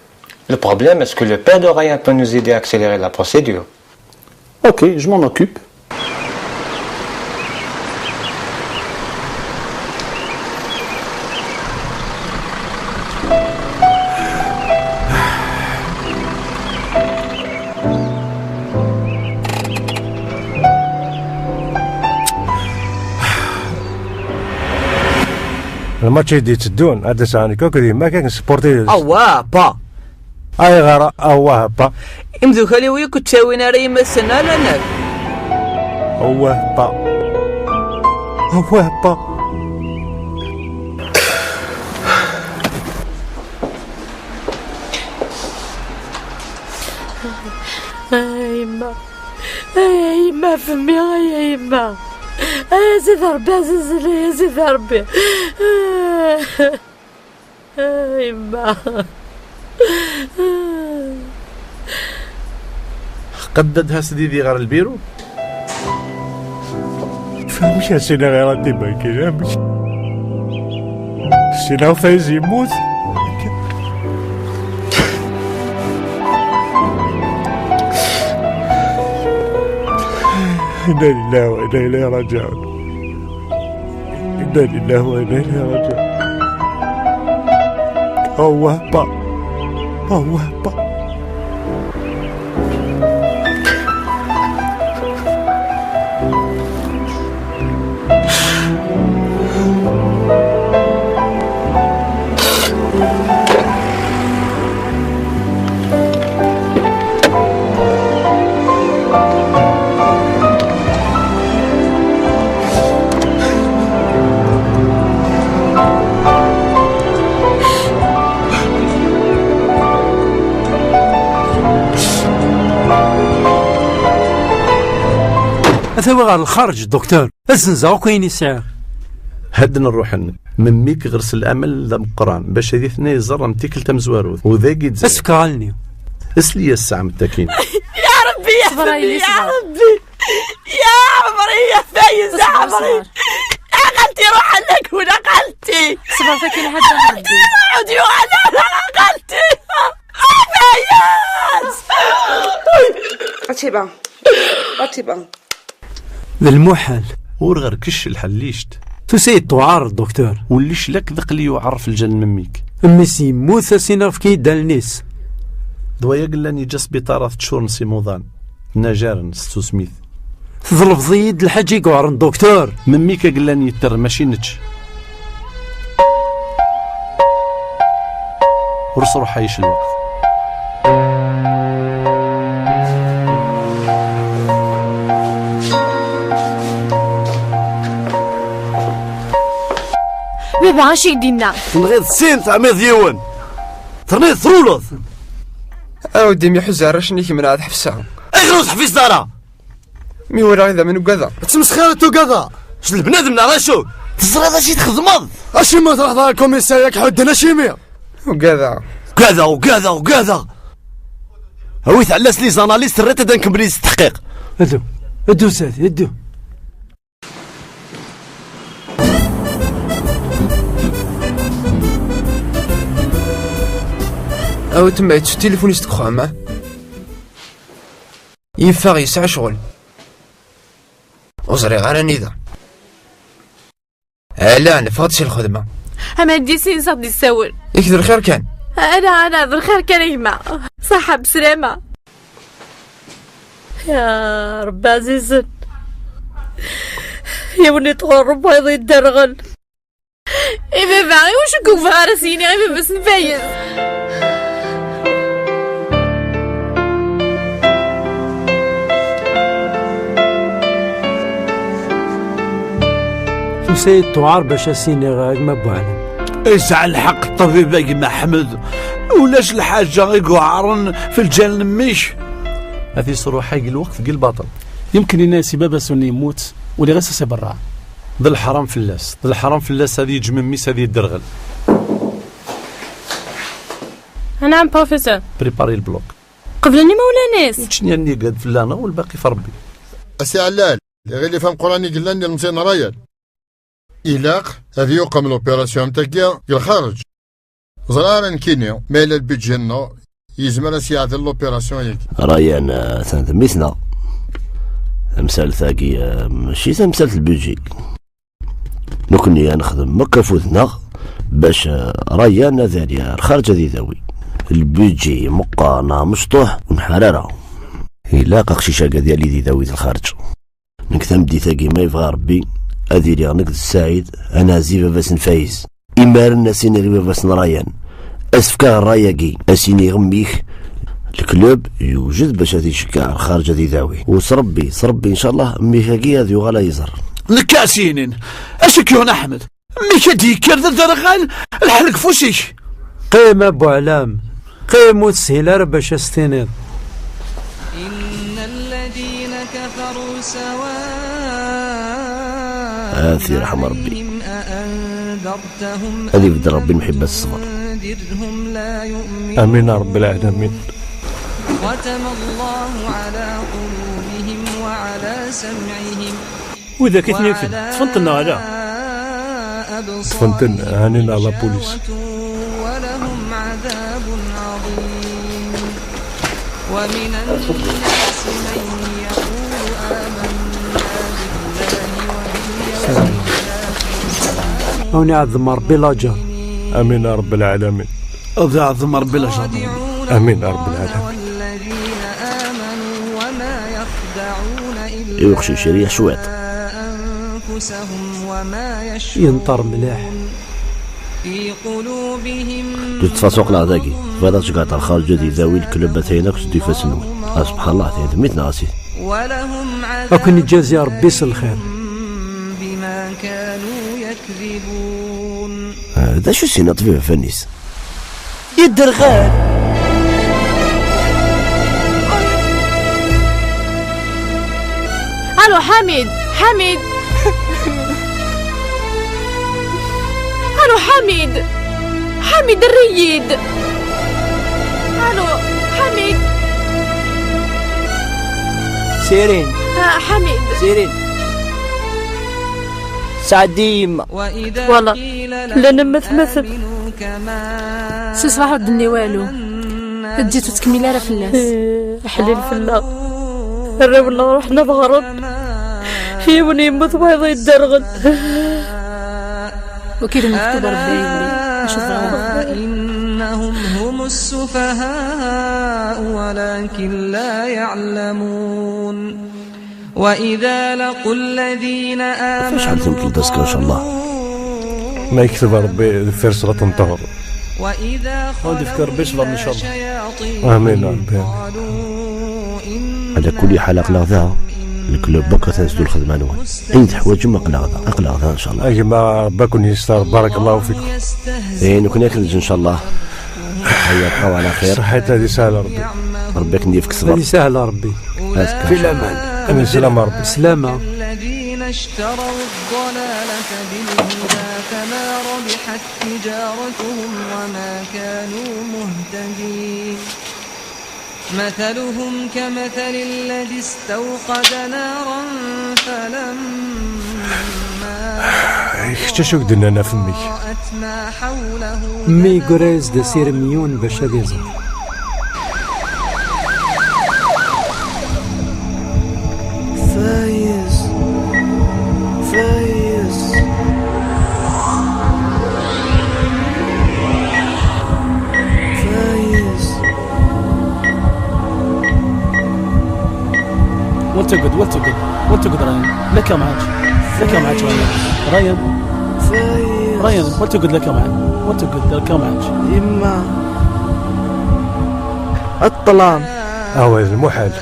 Le problème, est-ce que le père de Ryan peut nous aider à accélérer la procédure ? Ok, je m'en occupe. Lmatch i d-itteddun, ad d-aseɣ nekk akked yemma-k ad nsupporti. Awah, pa! Ayɣer awah, pa? Imdukal-iw yakk ur ttawin ara imassen ala nekk. Awah, pa. Awah, pa. Ay, a yemma. Ay, a yemma, femi, ay, a yemma. Ay, a Sidi Ṛebbi ɛzizen, ay, a Sidi Ṛebbi. A yemma. Qedded-as didi ɣer lbiru. Amek a Sidi ɣer ad d-ibakken? Amek? Sidi Fayez yemmut? Inna lillahi wa inna ilayhi raji'un. Inna lillahi wa inna ilayhi raji'un. Awah, pa. Awah, pa. Ad t-awiɣ ɣer lxarǧ, docteur. Ad senzeɣ akk ayen i sɛiɣ. Hedden ṛṛuḥ-nnek. Memmi-k ɣer-s lamal d ameqqran, bac ad iten-iẓer am tikkelt tamezwarut. U dagi i d-, ad s-fkeɣ allen-iw. Sli-yas ssaɛa mettakin. يا ربي، يا صبر، يا صبر. ربي. يا عمري، يا فايز، يا صبر، عمري. صبر. يا خالتي، روح عندك هنا، خالتي. صبر، تاكي لحد خالتي، عندي. روح عندي، روح عندي، خالتي. فايز. Atiba. Atiba. D lmuḥal. Ur ɣer-kec lḥellict. Tusa-yi-d tuɛar, docteur. Ulac lak d aqli yuɛer f lǧal n memmi-k. Mmi-s yemmut, a s-iniɣ efk-iyi-d allen-is. D waya i yellan yeǧǧa sbiṭar ad t-ččuren s imuḍan. Nnajaren s tsusmit. Tḍelbeḍ-iyi-d lḥaǧa i yuɛren, docteur. Memmi-k a yellan yetter, mačči nečč. Ur sruḥay lweqt. Baba, acu i d-yenna? Tenɣiḍ sin, teɛmiḍ yiwen. Terniḍ truleḍ. Awdim iḥuza arrac-nni kemm neɣ tḥebseɣ. Ayɣer ur teḥfiẓeḍ ara? Mi walaɣ idammen ugadeɣ. Ttmesxiṛ tugada. D bnadem neɣ acu? Teẓriḍ acu i txedmeḍ? Acimi ur truḥeḍ ɣer lkumisaṛ yak ḥudden acimi? Ugadeɣ. Ugadeɣ, ugadeɣ, ugadeɣ. Awit ɛellas les analystes, rret ad nkemmel s tḥqiq. Ddu, ddu zdat, ddu. Awt ma yettu tilifun-is deg uxxam, ah? Yeffeɣ yesɛa ccɣel. Ur ẓriɣ ara anida. Ala, neffeɣ-d si lxedma. Ama d isin s aɣ-d-issawel. Yak d lxir kan. Ala, ala, d lxir kan a gma. Ṣaḥa, bslama. Ya Ṛebbi ɛzizen. Yiwen iṭɣur Ṛebbi wayeḍ yedderɣel. I baba, i wacu i yebɣa ara s-yini i baba-s n Fayez? Tusa-yi-d tuɛar bac a s-iniɣ a gma Buɛlam. Yesɛa lḥeqq ṭṭbib a gma Ḥmed. Ulac lḥaǧa i yuɛren f lǧal n mmi-k. A t-isruḥay deg lweqt deg lbaṭel. Yemken yenna-yas i baba-s ur yemmut, uliɣ-as a s-iberreɛ. D leḥram fell-as, d leḥram fell-as ad yeǧǧ memmi-s ad yedderɣel. Anɛam, professeur. Préparez le bloc. Qeblen imawlan-is. Ur ttnyan yagad fell-aneɣ, u lbaqi f Ṛebbi. A Si Ɛellal, d iɣilif ameqqran i yellan di lemẓi n Rayal. Ilaq ad yuqem l'opération am tagi deg lxareǧ. Ẓriɣ ara nekkini, ma yella lbidji-nneɣ yezmer ad s-yeɛdel l'opération-agi. Ryan, eh, atan d mmi-tneɣ. Tamsalt-agi, eh, mačči tamsalt n lbidji. Nekkni ad nexdem akk afud-nneɣ bac, eh, Ryan ad yali ar lxarǧ ad idawi. Lbidji meqqer neɣ mecṭuḥ ur nḥar ara. Ilaq aqcic-agi ad yali d idawi di lxarǧ. Nekk tameddit-agi, ma yebɣa Ṛebbi, ad iliɣ nekk d Saɛid, ad nɛezzi baba-s n Fayez. Imaren ad s-iniɣ i baba-s n Ryan, ad s-fkeɣ ṛṛay-agi, ad s-iniɣ mmi-k, leklub yewjed bac ad icekkeɛ lxarǧ ad idawi. U s Ṛebbi, s Ṛebbi, ncallah, mmi-k-agi ad yuɣal ad iẓer. Nekk ad s-yinin, acu k-yuɣen a Ḥmed? Mmi-k ad d-yekker d aderɣal, lḥel deg ufus-ik. Qqim a Buɛlam, qqim, ur teshil ara bac a s-tiniḍ. الذين كفروا سواء آه، يرحم ربي. عليهم أأنذرتهم هذه أم بدل ربي لم المحبة الصبر. تنذرهم لا يؤمنون. آمين يا رب العالمين. ختم الله على قلوبهم وعلى سمعهم. Widak i ten-yewten, ṭṭfen-ten neɣ ala? Ṭṭfen-ten, ɛni neɣ la police? ولهم عذاب عظيم. ومن الناس من يقول آمنا بالله وباليوم الآخر وما هم Awen iɛeḍḍem Ṛebbi laǧer. آمين يا رب العالمين. Ad iɛeḍḍem Ṛebbi laǧer. آمين يا رب العالمين. والذين آمنوا وما يخدعون إلا Iwexcic, riya cwiṭ. أنفسهم وما يشعرون. Yenṭer mliḥ. De toute façon, aql-aɣ dagi. Tebɣiḍ ad tgeḍ lxerǧ ad idawi leklub atan akk s ifassen-nwen. Ah, subḥan Allah, atan d mmi-tneɣ a sidi. Ad ken-iǧazi Ṛebbi s lxir. Ah, d acu s-yenna ṭṭbib ɣef allen-is? Yedderɣel. Alo, Ḥamid! Ḥamid! Alo, Ḥamid! Ḥamid, err-iyi-d! Alo, Ḥamid! Sirin. Ah, Ḥamid! Sirin. Sɛeddi yemma. Voilà. Llan am atmaten. Si ṣṣbeḥ ur d-tenni walu. Eǧǧ-itt ur ttkemmil ara fell-as. Eh, aḥlil fell-aɣ. Arraw-nneɣ ruḥen ad ɣren. Yiwen yemmut, wayeḍ yedderɣel. Wagi d lmektub Ṛebbi a yelli. Acu tebɣiḍ? إنهم هم السفهاء ولكن لا يعلمون. وإذا لقوا الذين آمنوا Acḥal temtelt azekka, إن شاء الله. Ma yekteb Ṛebbi deffir ṣṣlaṭ n ṭṭher. وإذا خلوا Ad yefk Ṛebbi ṣṣber, إلى إن شاء الله. شياطينهم Amin, Ṛebbi. قالوا إنا Ɛla kulli ḥal, aql-aɣ da. معكم Leklub akk atan sdu lxedma-nwen. Ayen teḥwaǧem, aql-aɣ da. Aql-aɣ da, إن شاء الله. A gma, Ṛebbi ad ken-yesser. بارك الله فيكم. Eh, nekkni ad k-neǧǧ, إن شاء الله. Aya, bqaw ɛla xir. Ṣṣeḥḥit, ad isahel Ṛebbi. Ṛebbi ad k-yefk ṣṣber. Ad isahel Ṛebbi. Azekka, في الأمان. Ad neslam Ṛebbi. Slama. الذين اشتروا الضلالة بالهدى فما ربحت تجارتهم وما كانوا مهتدين. مثلهم كمثل الذي استوقد نارا فلما Kečč acu k-d-nnan ɣef mmi-k? أضاءت ما حوله Mmi yeggura-as-d asirem yiwen bac ad iẓer. Fayez. Fayez. Fayez. What a good, what a good, what a good, Ryan. Look how much. Look how much, Ryan. Ryan. Fayez. Ryan, what a good, look how much. What a good, look how much. Yemma. Ṭṭlam. Awal lmuḥal.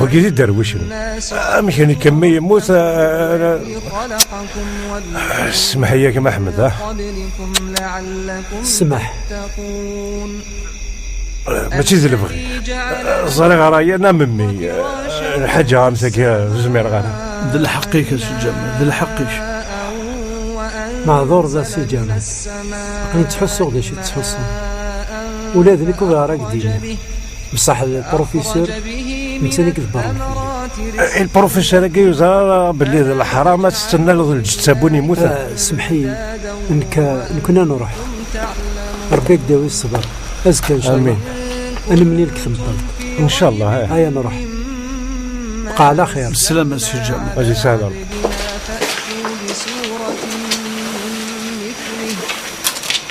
Wagi d iderwicen. Amek nekk, mmi yemmut, ah, ah, smeḥ-iyi a gma Ḥmed, ah. Smeḥ. Mačči d lebɣi. Ẓriɣ ara yan a memmi. Lḥaǧa am tagi ur zmireɣ ara. D lḥeqq-ik a Si Ǧamal, d lḥeqq-ik. Meɛduṛ d a Si Ǧamal. Aql-i ttḥussuɣ d acu i tettḥussuḍ. Ula d nekk ur ɣer ak-d-iniɣ. Bṣaḥ lprofisur, netta nekk d Berlin. Eh, lprofisur-agi ur yeẓri ara belli d leḥram ad tettnaleḍ lǧetta n win yemmuten. Ah, semḥ-iyi, nekk, nekkni ad nruḥ. Ṛebbi ad k-d-yawi ṣṣber. Azekka, ncallah. Amin. Ad nemlil deg temḍelt. Ncallah, eh. Aya nruḥ. Bqa ɛla xir. Bsslama a Si Ǧamal. Ad isahel Ṛebbi.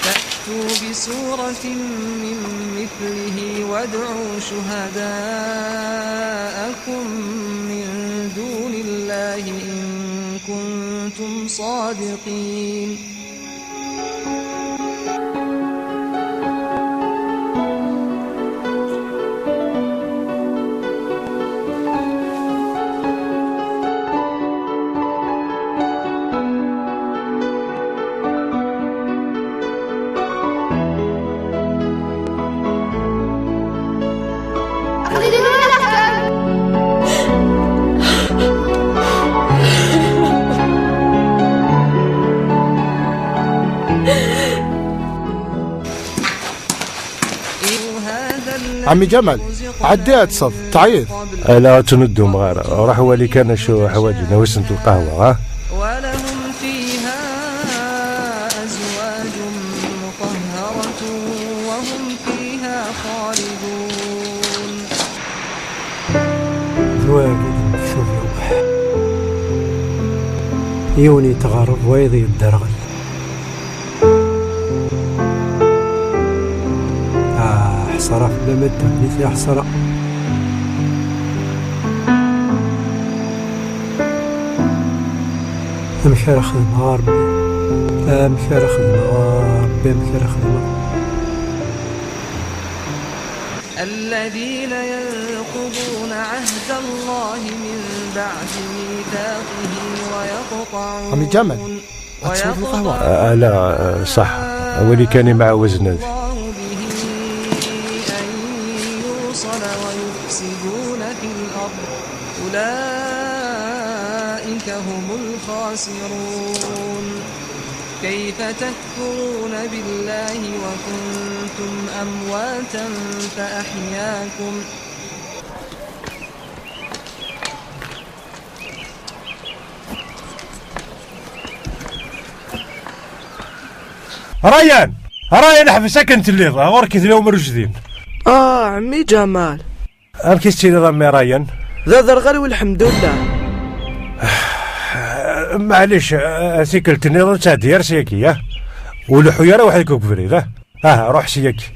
فأتوا بسورة من مثله وادعوا شهداءكم من دون الله إن كنتم صادقين. عمي جمال، عدي اتصل، تعيط. لا، تندم غير. روح ولي كان شو حواجي، نوسنت القهوة، ها؟ ولهم فيها أزواج مطهرة وهم فيها خالدون. Ddwa-agi d lektubi. Yiwen yettɣerreb, wayeḍ yedderɣel. Ah, ḥesra fell-am a ddunit, ya ḥesra. Amek ara xedmeɣ a Ṛebbi? Amek ara xedmeɣ a Ṛebbi? Amek ara xedmeɣ? الذين ينقضون عهد الله من بعد ميثاقه ويقطعون عمي جمال، هتشرب القهوة؟ آه، لا، آه، صح. أولي كان مع وزن هذا. الله به أن يوصل ويفسدون في الأرض أولئك هم الخاسرون. كيف تكفرون بالله وكنتم أمواتا فأحياكم. Ryan! Ryan, ḥbes akken telliḍ, ɣur-k d lewmer ujdin. Ah, ɛemmi Ǧamal. Amek i tettiliḍ a mmi Ryan? D aderɣal welḥemdullah. Maɛlic, a tikkelt nniḍen ttɛeddi ar syagi, ah? Ur leḥḥu ara weḥd-k deg ubrid, ah? Aha, ruḥ syagi.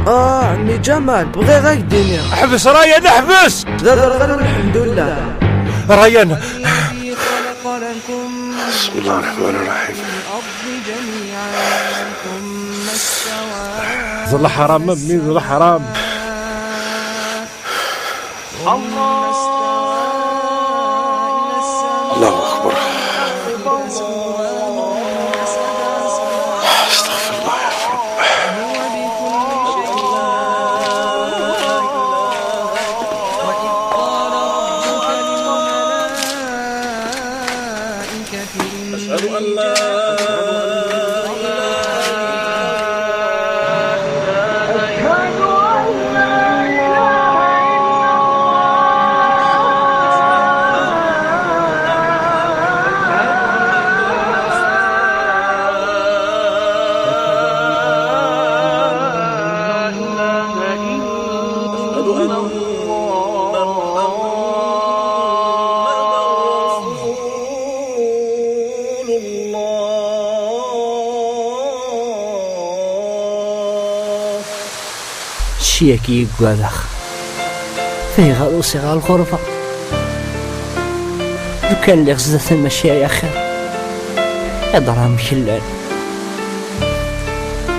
Ah, ɛemmi Ǧamal, bɣiɣ ad k-d-iniɣ. Ḥbes Ryan, ḥbes! D aderɣal welḥemdullah. Ryan. بسم الله الرحمن الرحيم. D leḥram, a mmi, d leḥram. الله أكبر. أستغفر الله يا رب. أشهد أن لا إله إلا الله. أشهد أن لا إله إلا الله. أشهد أن محمدا رسول الله. Cci-agi yeggad-aɣ. Ayɣer usiɣ ɣer lɣerba? Lukan lliɣ zdat-m mačči ay axir. Iḍra amek llan.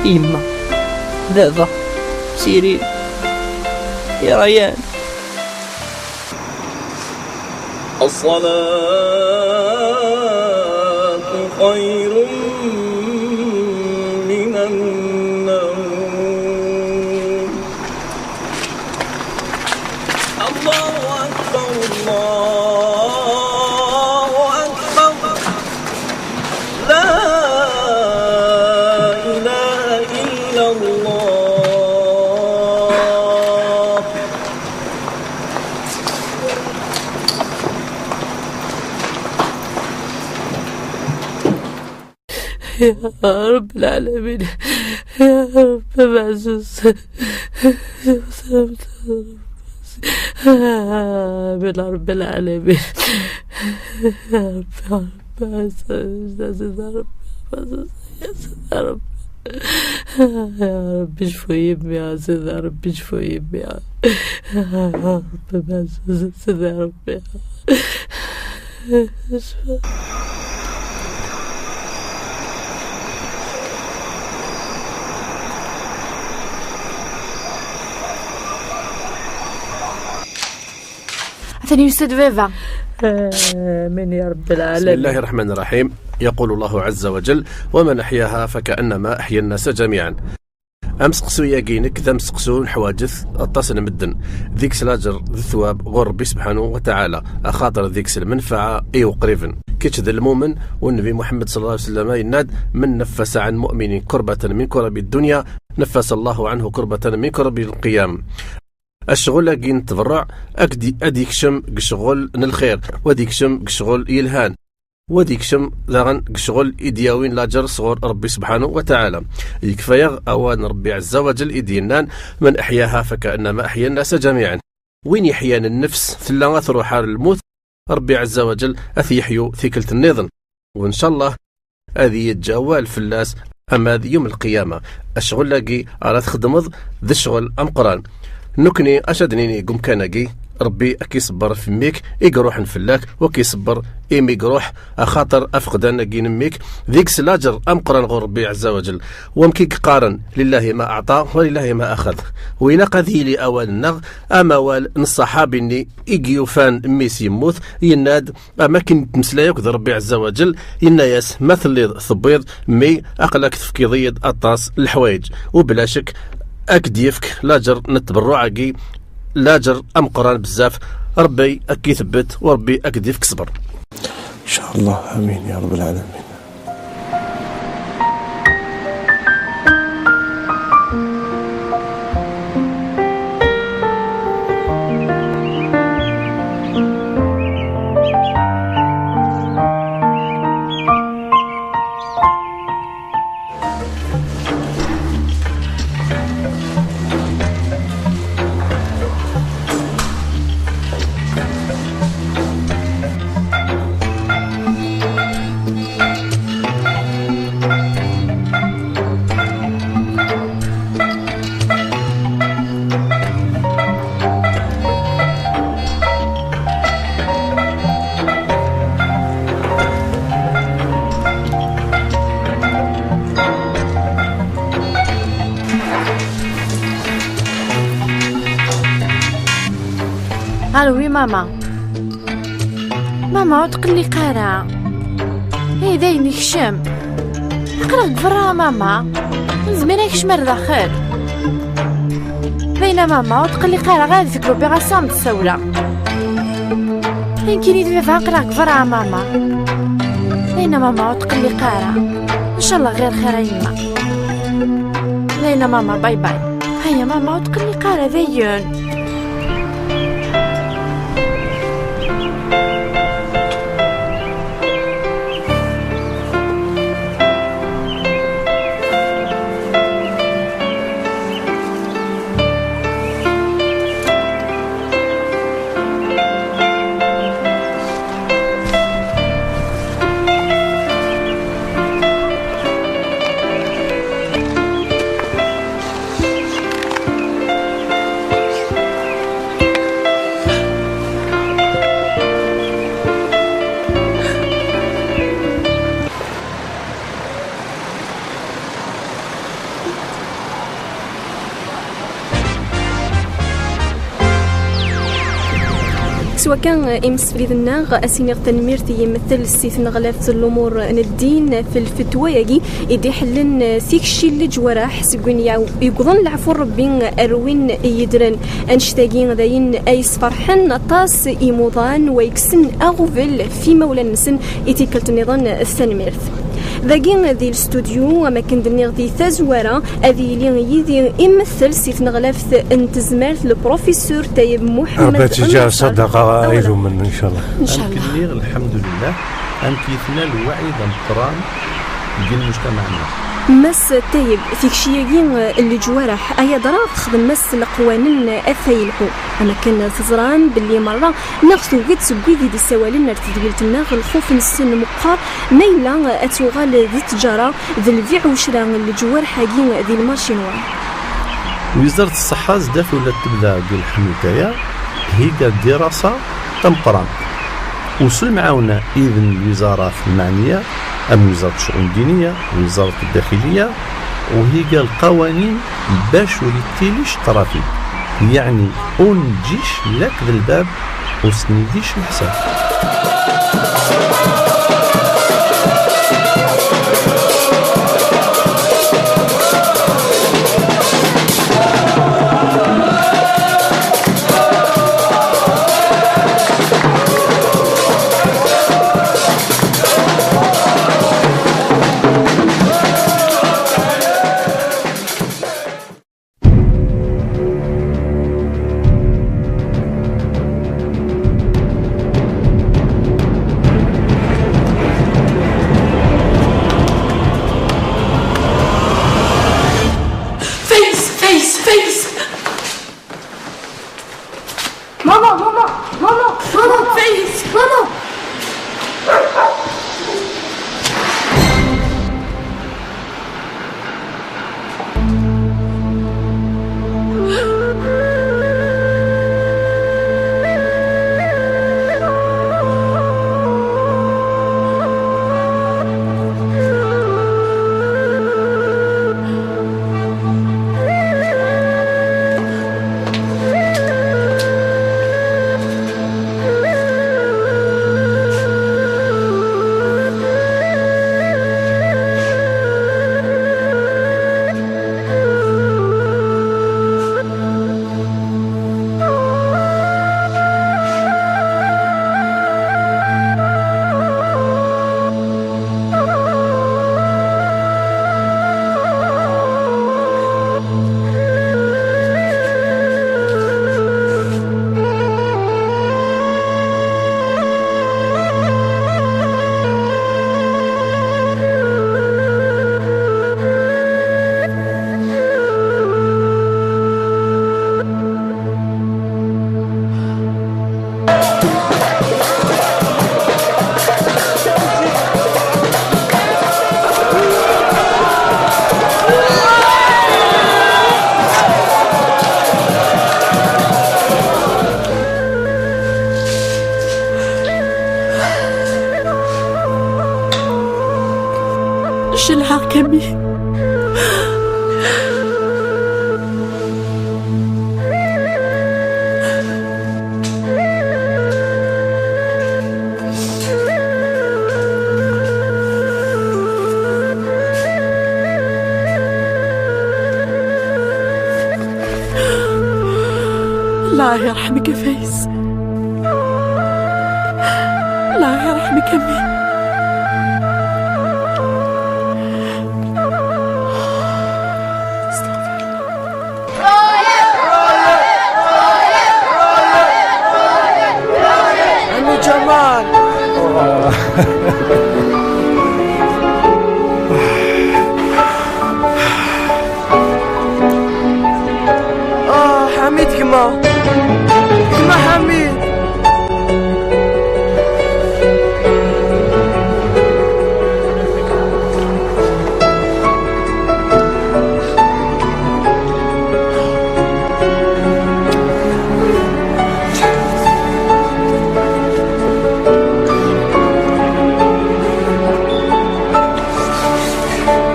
Yemma, baba, Siril, Irayan. الصلاة خير من النوم. الله أكبر، الله أكبر. لا إله إلا الله. يا رب العالمين، يا رب معزوز، آمين رب العالمين. يا رب، يا رب، يا رب، يا رب، يا رب. يا رب، شفو يمي، يا سيدي، يا رب، شفو يمي. يا رب، يا سيدي، يا رب. Atan yusa-d baba. آمين يا رب العالمين. بسم الله الرحمن الرحيم. يقول الله عز وجل: ومن أحياها فكأنما أحيا الناس جميعا. Amseqsu-agi-inek d amseqsu n ḥwaǧet aṭas n medden. Deg-s laǧer d thwab ɣur Rebbi subḥanahu wa taɛala, axaṭer deg-s lmenfaɛa i uqriben. Kečč d lmumen, u Nnbi Muḥemmed ṣalla Llahu ɛalayhi wa sallam yenna-d: "من نفس عن مؤمن كربة من كرب الدنيا نفس الله عنه كربة من كرب القيام." Ccɣel-agi n tberruɛ ad d-, ad d-yekcem deg ccɣel n lxir, u ad yekcem deg ccɣel yelhan, u ad yekcem daɣen deg ccɣel i d-yawin laǧer sɣur Rebbi subḥanahu wa taɛala. Yekfa-yaɣ awal n Rebbi ɛezza wa jell i d-yennan: "من أحياها فكأنما أحيا الناس جميعا." Win yeḥyan nnefs tella ad truḥ ar lmut, Rebbi ɛezza wa jell ad t-yeḥyu tikkelt nniḍen. U ncallah ad yeǧǧ awal fell-as ama d yum lqiyama. Ccɣel-agi ara txedmeḍ d ccɣel ameqqran. Nekni, acu ad d-nini deg umkan-agi? Rebbi ad k-iṣebber ɣef mmi-k i iruḥen fell-ak, u ad k-iṣebber imi iruḥ, axaṭer afeqdan-agi n mmi-k deg-s laǧer ameqqran ɣur Rebbi ɛezza wa jell. Wamek i yeqqaren: "لله ما أعطى ولله ما أخذ." U ilaq ad yili awal-nneɣ am awal n ṣṣaḥabi-nni i yufan mmi-s yemmut, yenna-d, am akken yettmeslay akked Rebbi ɛezza wa jell, yenna-yas: "Ma telliḍ tewwiḍ, mmi, aql-ak tefkiḍ-iyi-d aṭas n leḥwayeǧ." U bla ccek, ad k-d-yefk laǧer n tberruɛ-agi, laǧer ameqqran bezzaf. Rebbi ad k-itebbet, u Rebbi ad k-d-yefk ṣṣber. إن شاء الله، آمين يا رب العالمين. Allô, oui, maman. Maman, ur tqelliq ara. Ay, dayen ikcem. Aql-aɣ deg berra a maman. Nezmir ad nekcem ar daxel? Dayen a maman, ur tqelliq ara, ɣer deg l'opération d ssawla. Dayen kini d baba, aql-aɣ deg berra a maman. Dayen a maman, ur tqelliq ara. Ncallah ɣir xir a yemma. Dayen a maman, bye bye. Haya a maman, ur tqelliq ara, dayen. S wakka, imsefliden-nneɣ, ad s-iniɣ tanemmirt i yimettel si tneɣlaft n lumuṛ n ddin f lfetwa-agi i d-iḥellen tikci n leǧwaraḥ seg win yaw-, yewwḍen leɛfu n Ṛebbi ar win yeddren. Annect-agi d ayen ay yesferḥen aṭas imuḍan, wa yekksen aɣbel f imawlan-nsen i tikkelt nniḍen. Tanemmirt. Dagi di lstudyu, am akken d-nniɣ di tazwara, ad yili yid-i imettel si tneɣlaft n tezmert, le professeur Tayeb Muḥemmed. Ṛebbi ad tt-iǧer ṣṣadaqa i idumen, ncallah. Ncallah. Am akken nniɣ, lḥemdulillah, amek yetna lwaɛid ameqqran deg lmujtamaɛ-nneɣ. Mass Tayeb, tikci-agi n leǧwaraḥ, ay adra texdem-as leqwanen at ayelḥu. Am akken teẓram belli merra neɣ tuget seg wid i d-issawalen ar tedwilt-nneɣ, lxuf-nsen meqqer ma yella ad tuɣal d ttjara d lbiɛ ucra n leǧwarḥ-agi di lmacinwa. Wizara ṣṣeḥḥa, zdat ula tebda deg lḥanut-aya, thiga dirasa tameqqrant, u s lemɛawna id n lwizarat lmeɛniya, am Wizarat Ccuɣun Ddiniya, Wizarat Ddaxiliya, u higa lqawanin bac ur ittili ccṭrafik, yeɛni ur nǧic lakk d lbab, ur s-nedic leḥsab. J'ai le Hakami. الله يرحمك يا فايز. الله يرحمك يا مين. عمي جمال. آه، حميد كما، كما حميد.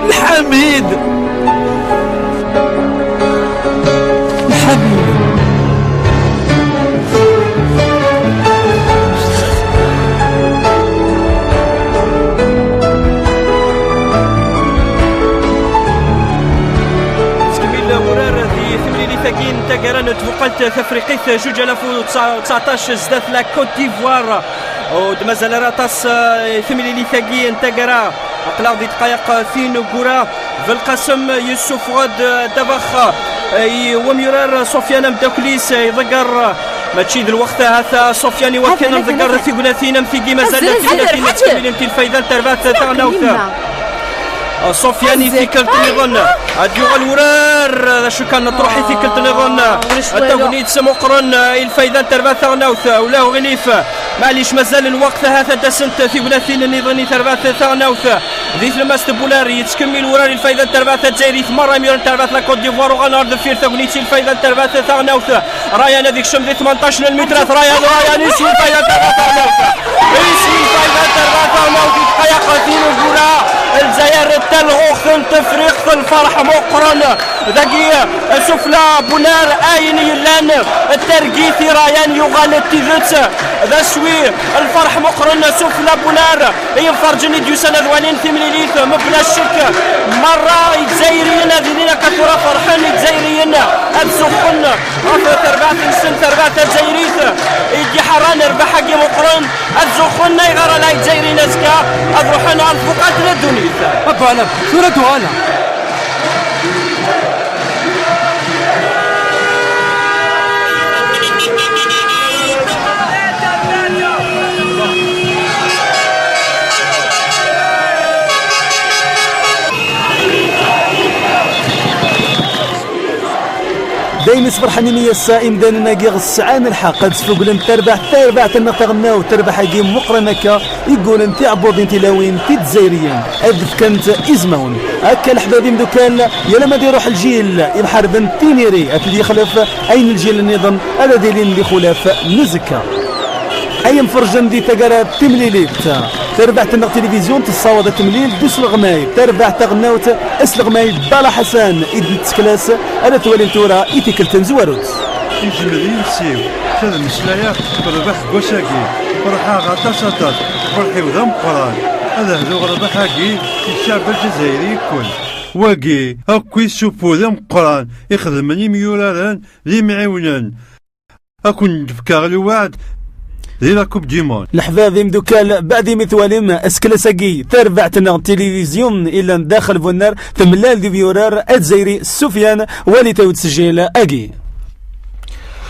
الحميد. الحميد. Tkemmel urar di temlilit-agi n taggara n tbuqalt tafriqit juj alaf u tseɛṭac zdat la Côte d'Ivoire. Ur d-mazal ara aṭas, eh, i temlilit-agi n taggara. Aql-aɣ di dqayeq tineggura. Belqasem yessufeɣ-d, eh, ddabex, eh, i wemyurar Sofyan ameddakel-is, eh, iḍegger. Mačči d lweqt ahat, eh, Sofyan, i wakken ad nḍegger tignatin am tigi mazal tignatin ad ttkemmilent i lfayda n terbaɛt taɣelnawt. Sofyan i tikkelt nniḍen. Ad yuɣal wurar. D acu kan, truḥ i tikkelt nniḍen. Tagnit meqqren i lfayda n terbaɛt taɣelnawt. Ula uɣilif. Maɛlic, mazal lweqt, ahat ad d-asent tignatin nniḍen i terbaɛt taɣelnawt. Di tlemmast n Bunar, yettkemmil wurar i lfayda n terbaɛt tazzayrit. Merra imyuren n terbaɛt la Côte d'Ivoire uɣalen ɣer deffir, tagnit i lfayda n terbaɛt taɣelnawt. Ryan ad ikcem di tmenṭac n lmitrat. Ryan, Ryan, iswi lfayda n terbaɛt taɣelnawt. Iswi lfayda n terbaɛt taɣelnawt. Dqayeq tineggura. Lezzayer d talɣuɣt n Tefriqt, lferḥ meqqren. Dagi, sufla Bunar, ayen yellan d targit i Ryan, yuɣal d tidet. D aswi, lferḥ meqqren sufla Bunar. Imferrǧen i d-yusan ad walin timlilit, mebla ccek. Merra Izzayriyen ad ilin akka tura ferḥen, Izzayriyen ad zuxxen ɣef terbaɛt-nsen, terbaɛt tazzayrit i d-iḥerran rrbeḥ-agi meqqren. Ad zuxxen ayɣer ala Izzayriyen azekka ad ruḥen ɣer tbuqalt n ddunit. Abana, tura ad uɣaleɣ. Daymi sferḥen imi ass-a imdanen-agi sɛan lḥeqq ad sfuglen tarbaɛt, tarbaɛt-nneɣ taɣelnawt, tarbaɛt-agi meqqren akka, i ggulen tiɛebbuḍin tilawin tidzayriyin ad fkent izmawen. Akka leḥbab imdukkal, yal ma d-iruḥ lǧil imḥarben tiniri ad t-id-yexlef, ayen lǧil nniḍen ad ad-ilin d ixulaf n uzekka. Ay imferrǧen di taggara d timlilit, tarbaɛt-nneɣ tilivizyu tessawaḍ ad temlil d usleɣmay, tarbaɛt taɣelnawt, asleɣmay Bala Ḥasan i d-netteklas, ad t-walin tura i tikkelt n zwarut. Ijem d iles-iw, s ad meslayeɣ, rrbeḥ n wass-agi. Ferḥeɣ aṭas, aṭas, ferḥ-iw d ameqqran. Ad hduɣ rrbeḥ-agi i ccɛeb ajazzayri ikul. Wagi akk i ssuffu d ameqqran ixedmen imyuraren d imɛiwnen. Ad kun-d-fkeɣ lweɛd di la Coupe du Monde. Leḥbab imdukkal, beɛd imi twalim asekles-agi, tarbaɛt-nneɣ n tilivizyu illan daxel bunnar, temlal d imyurar azzayri Sufyan, walit-aw-d ssjil-agi.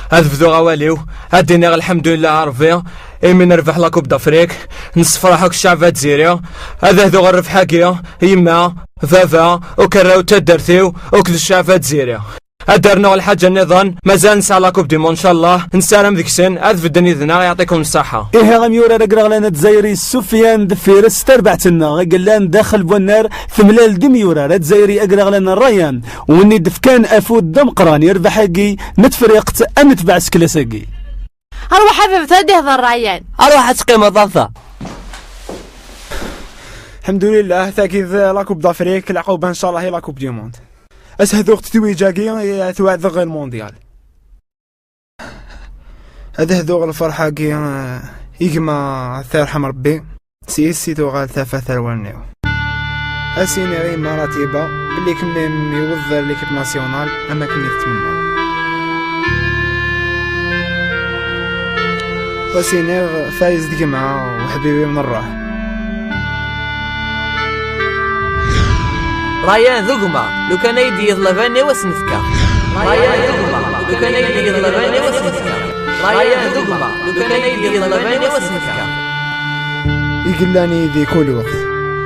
Ad bduɣ awal-iw, ad d-iniɣ lḥemdulillah a Ṛebbi, imi nerbeḥ la Coupe d'Afrique, nessefraḥ akk ccɛeb azzayri, ad hduɣ rrbeḥ-agi, yemma, baba, akk arraw n taddart-iw, akk d ccɛeb azzayri. Ad d-rnuɣ lḥaǧa nniḍen, mazal nesɛa la Coupe du Monde, ncallah, nessaram deg-sen ad bedden yid-neɣ, yeɛṭikum ṣṣaḥa. Ihi amyurar agraɣlan azzayri Sufyan deffir-s, tarbaɛt-nneɣ i yellan daxel bunnar, temlal d imyurar azzayri agraɣlan Rayan, win i d-fkan afud d ameqqran i rrbeḥ-agi n Tefriqt, ad netbeɛ asekles-agi. Arwaḥ a baba, ad d-ihḍer Rayan. Arwaḥ ad teqqimeḍ a ta. Lḥemdulillah, tagi d la Coupe d'Afrique, lɛaquba ncallah i la Coupe du Monde. Ad s-hduɣ tetwiǧ-agi i twaɛdeɣ ɣer lmondyal. Ad hduɣ lferḥ-agi, eh, i gma, ad t-yerḥem Rebbi, s yis i tuɣal tafat ar wallen-iw. Ad s-iniɣ i yemma Ratiba belli kemmem iwweḍ ar l'équipe nationale am akken i tettmennaḍ. Ad s-iniɣ Fayez d gma uḥbibi n ṛṛuḥ. Ryan d gma, lukan ay d-yeḍleb anni wa s-nefka. Ryan d gma, lukan ay d-yeḍleb anni wa s-nefka. Ryan d gma, lukan ay d-yeḍleb anni wa s-nefka. I yellan yid-i kul weqt.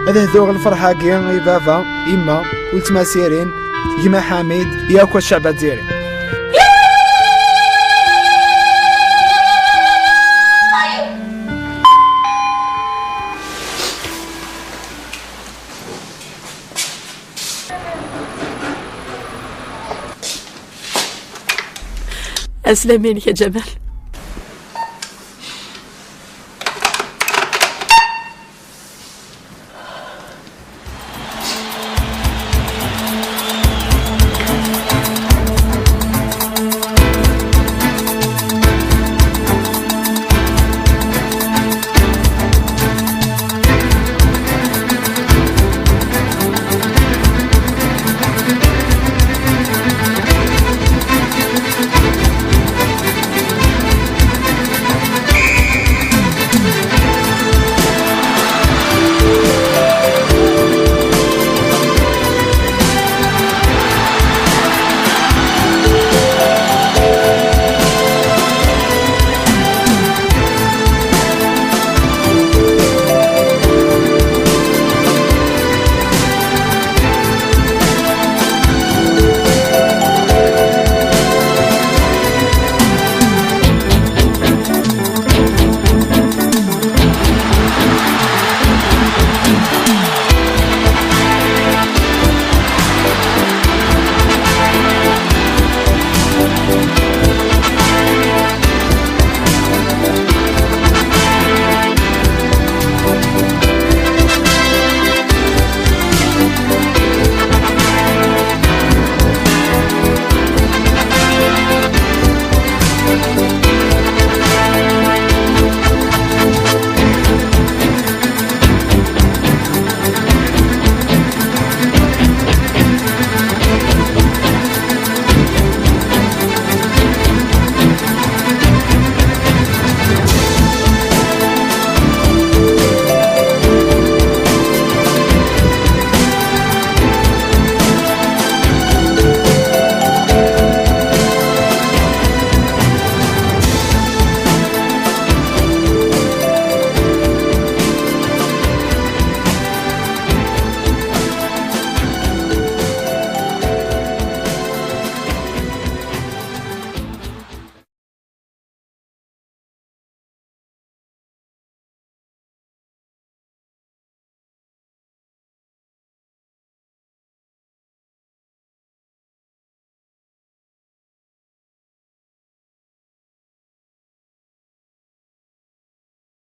Ad hduɣ lferḥ-agi i baba, yemma, weltma Sirin, gma Ḥamid, yakk ccɛeb azzayri. Aslam-inek a Ǧamal.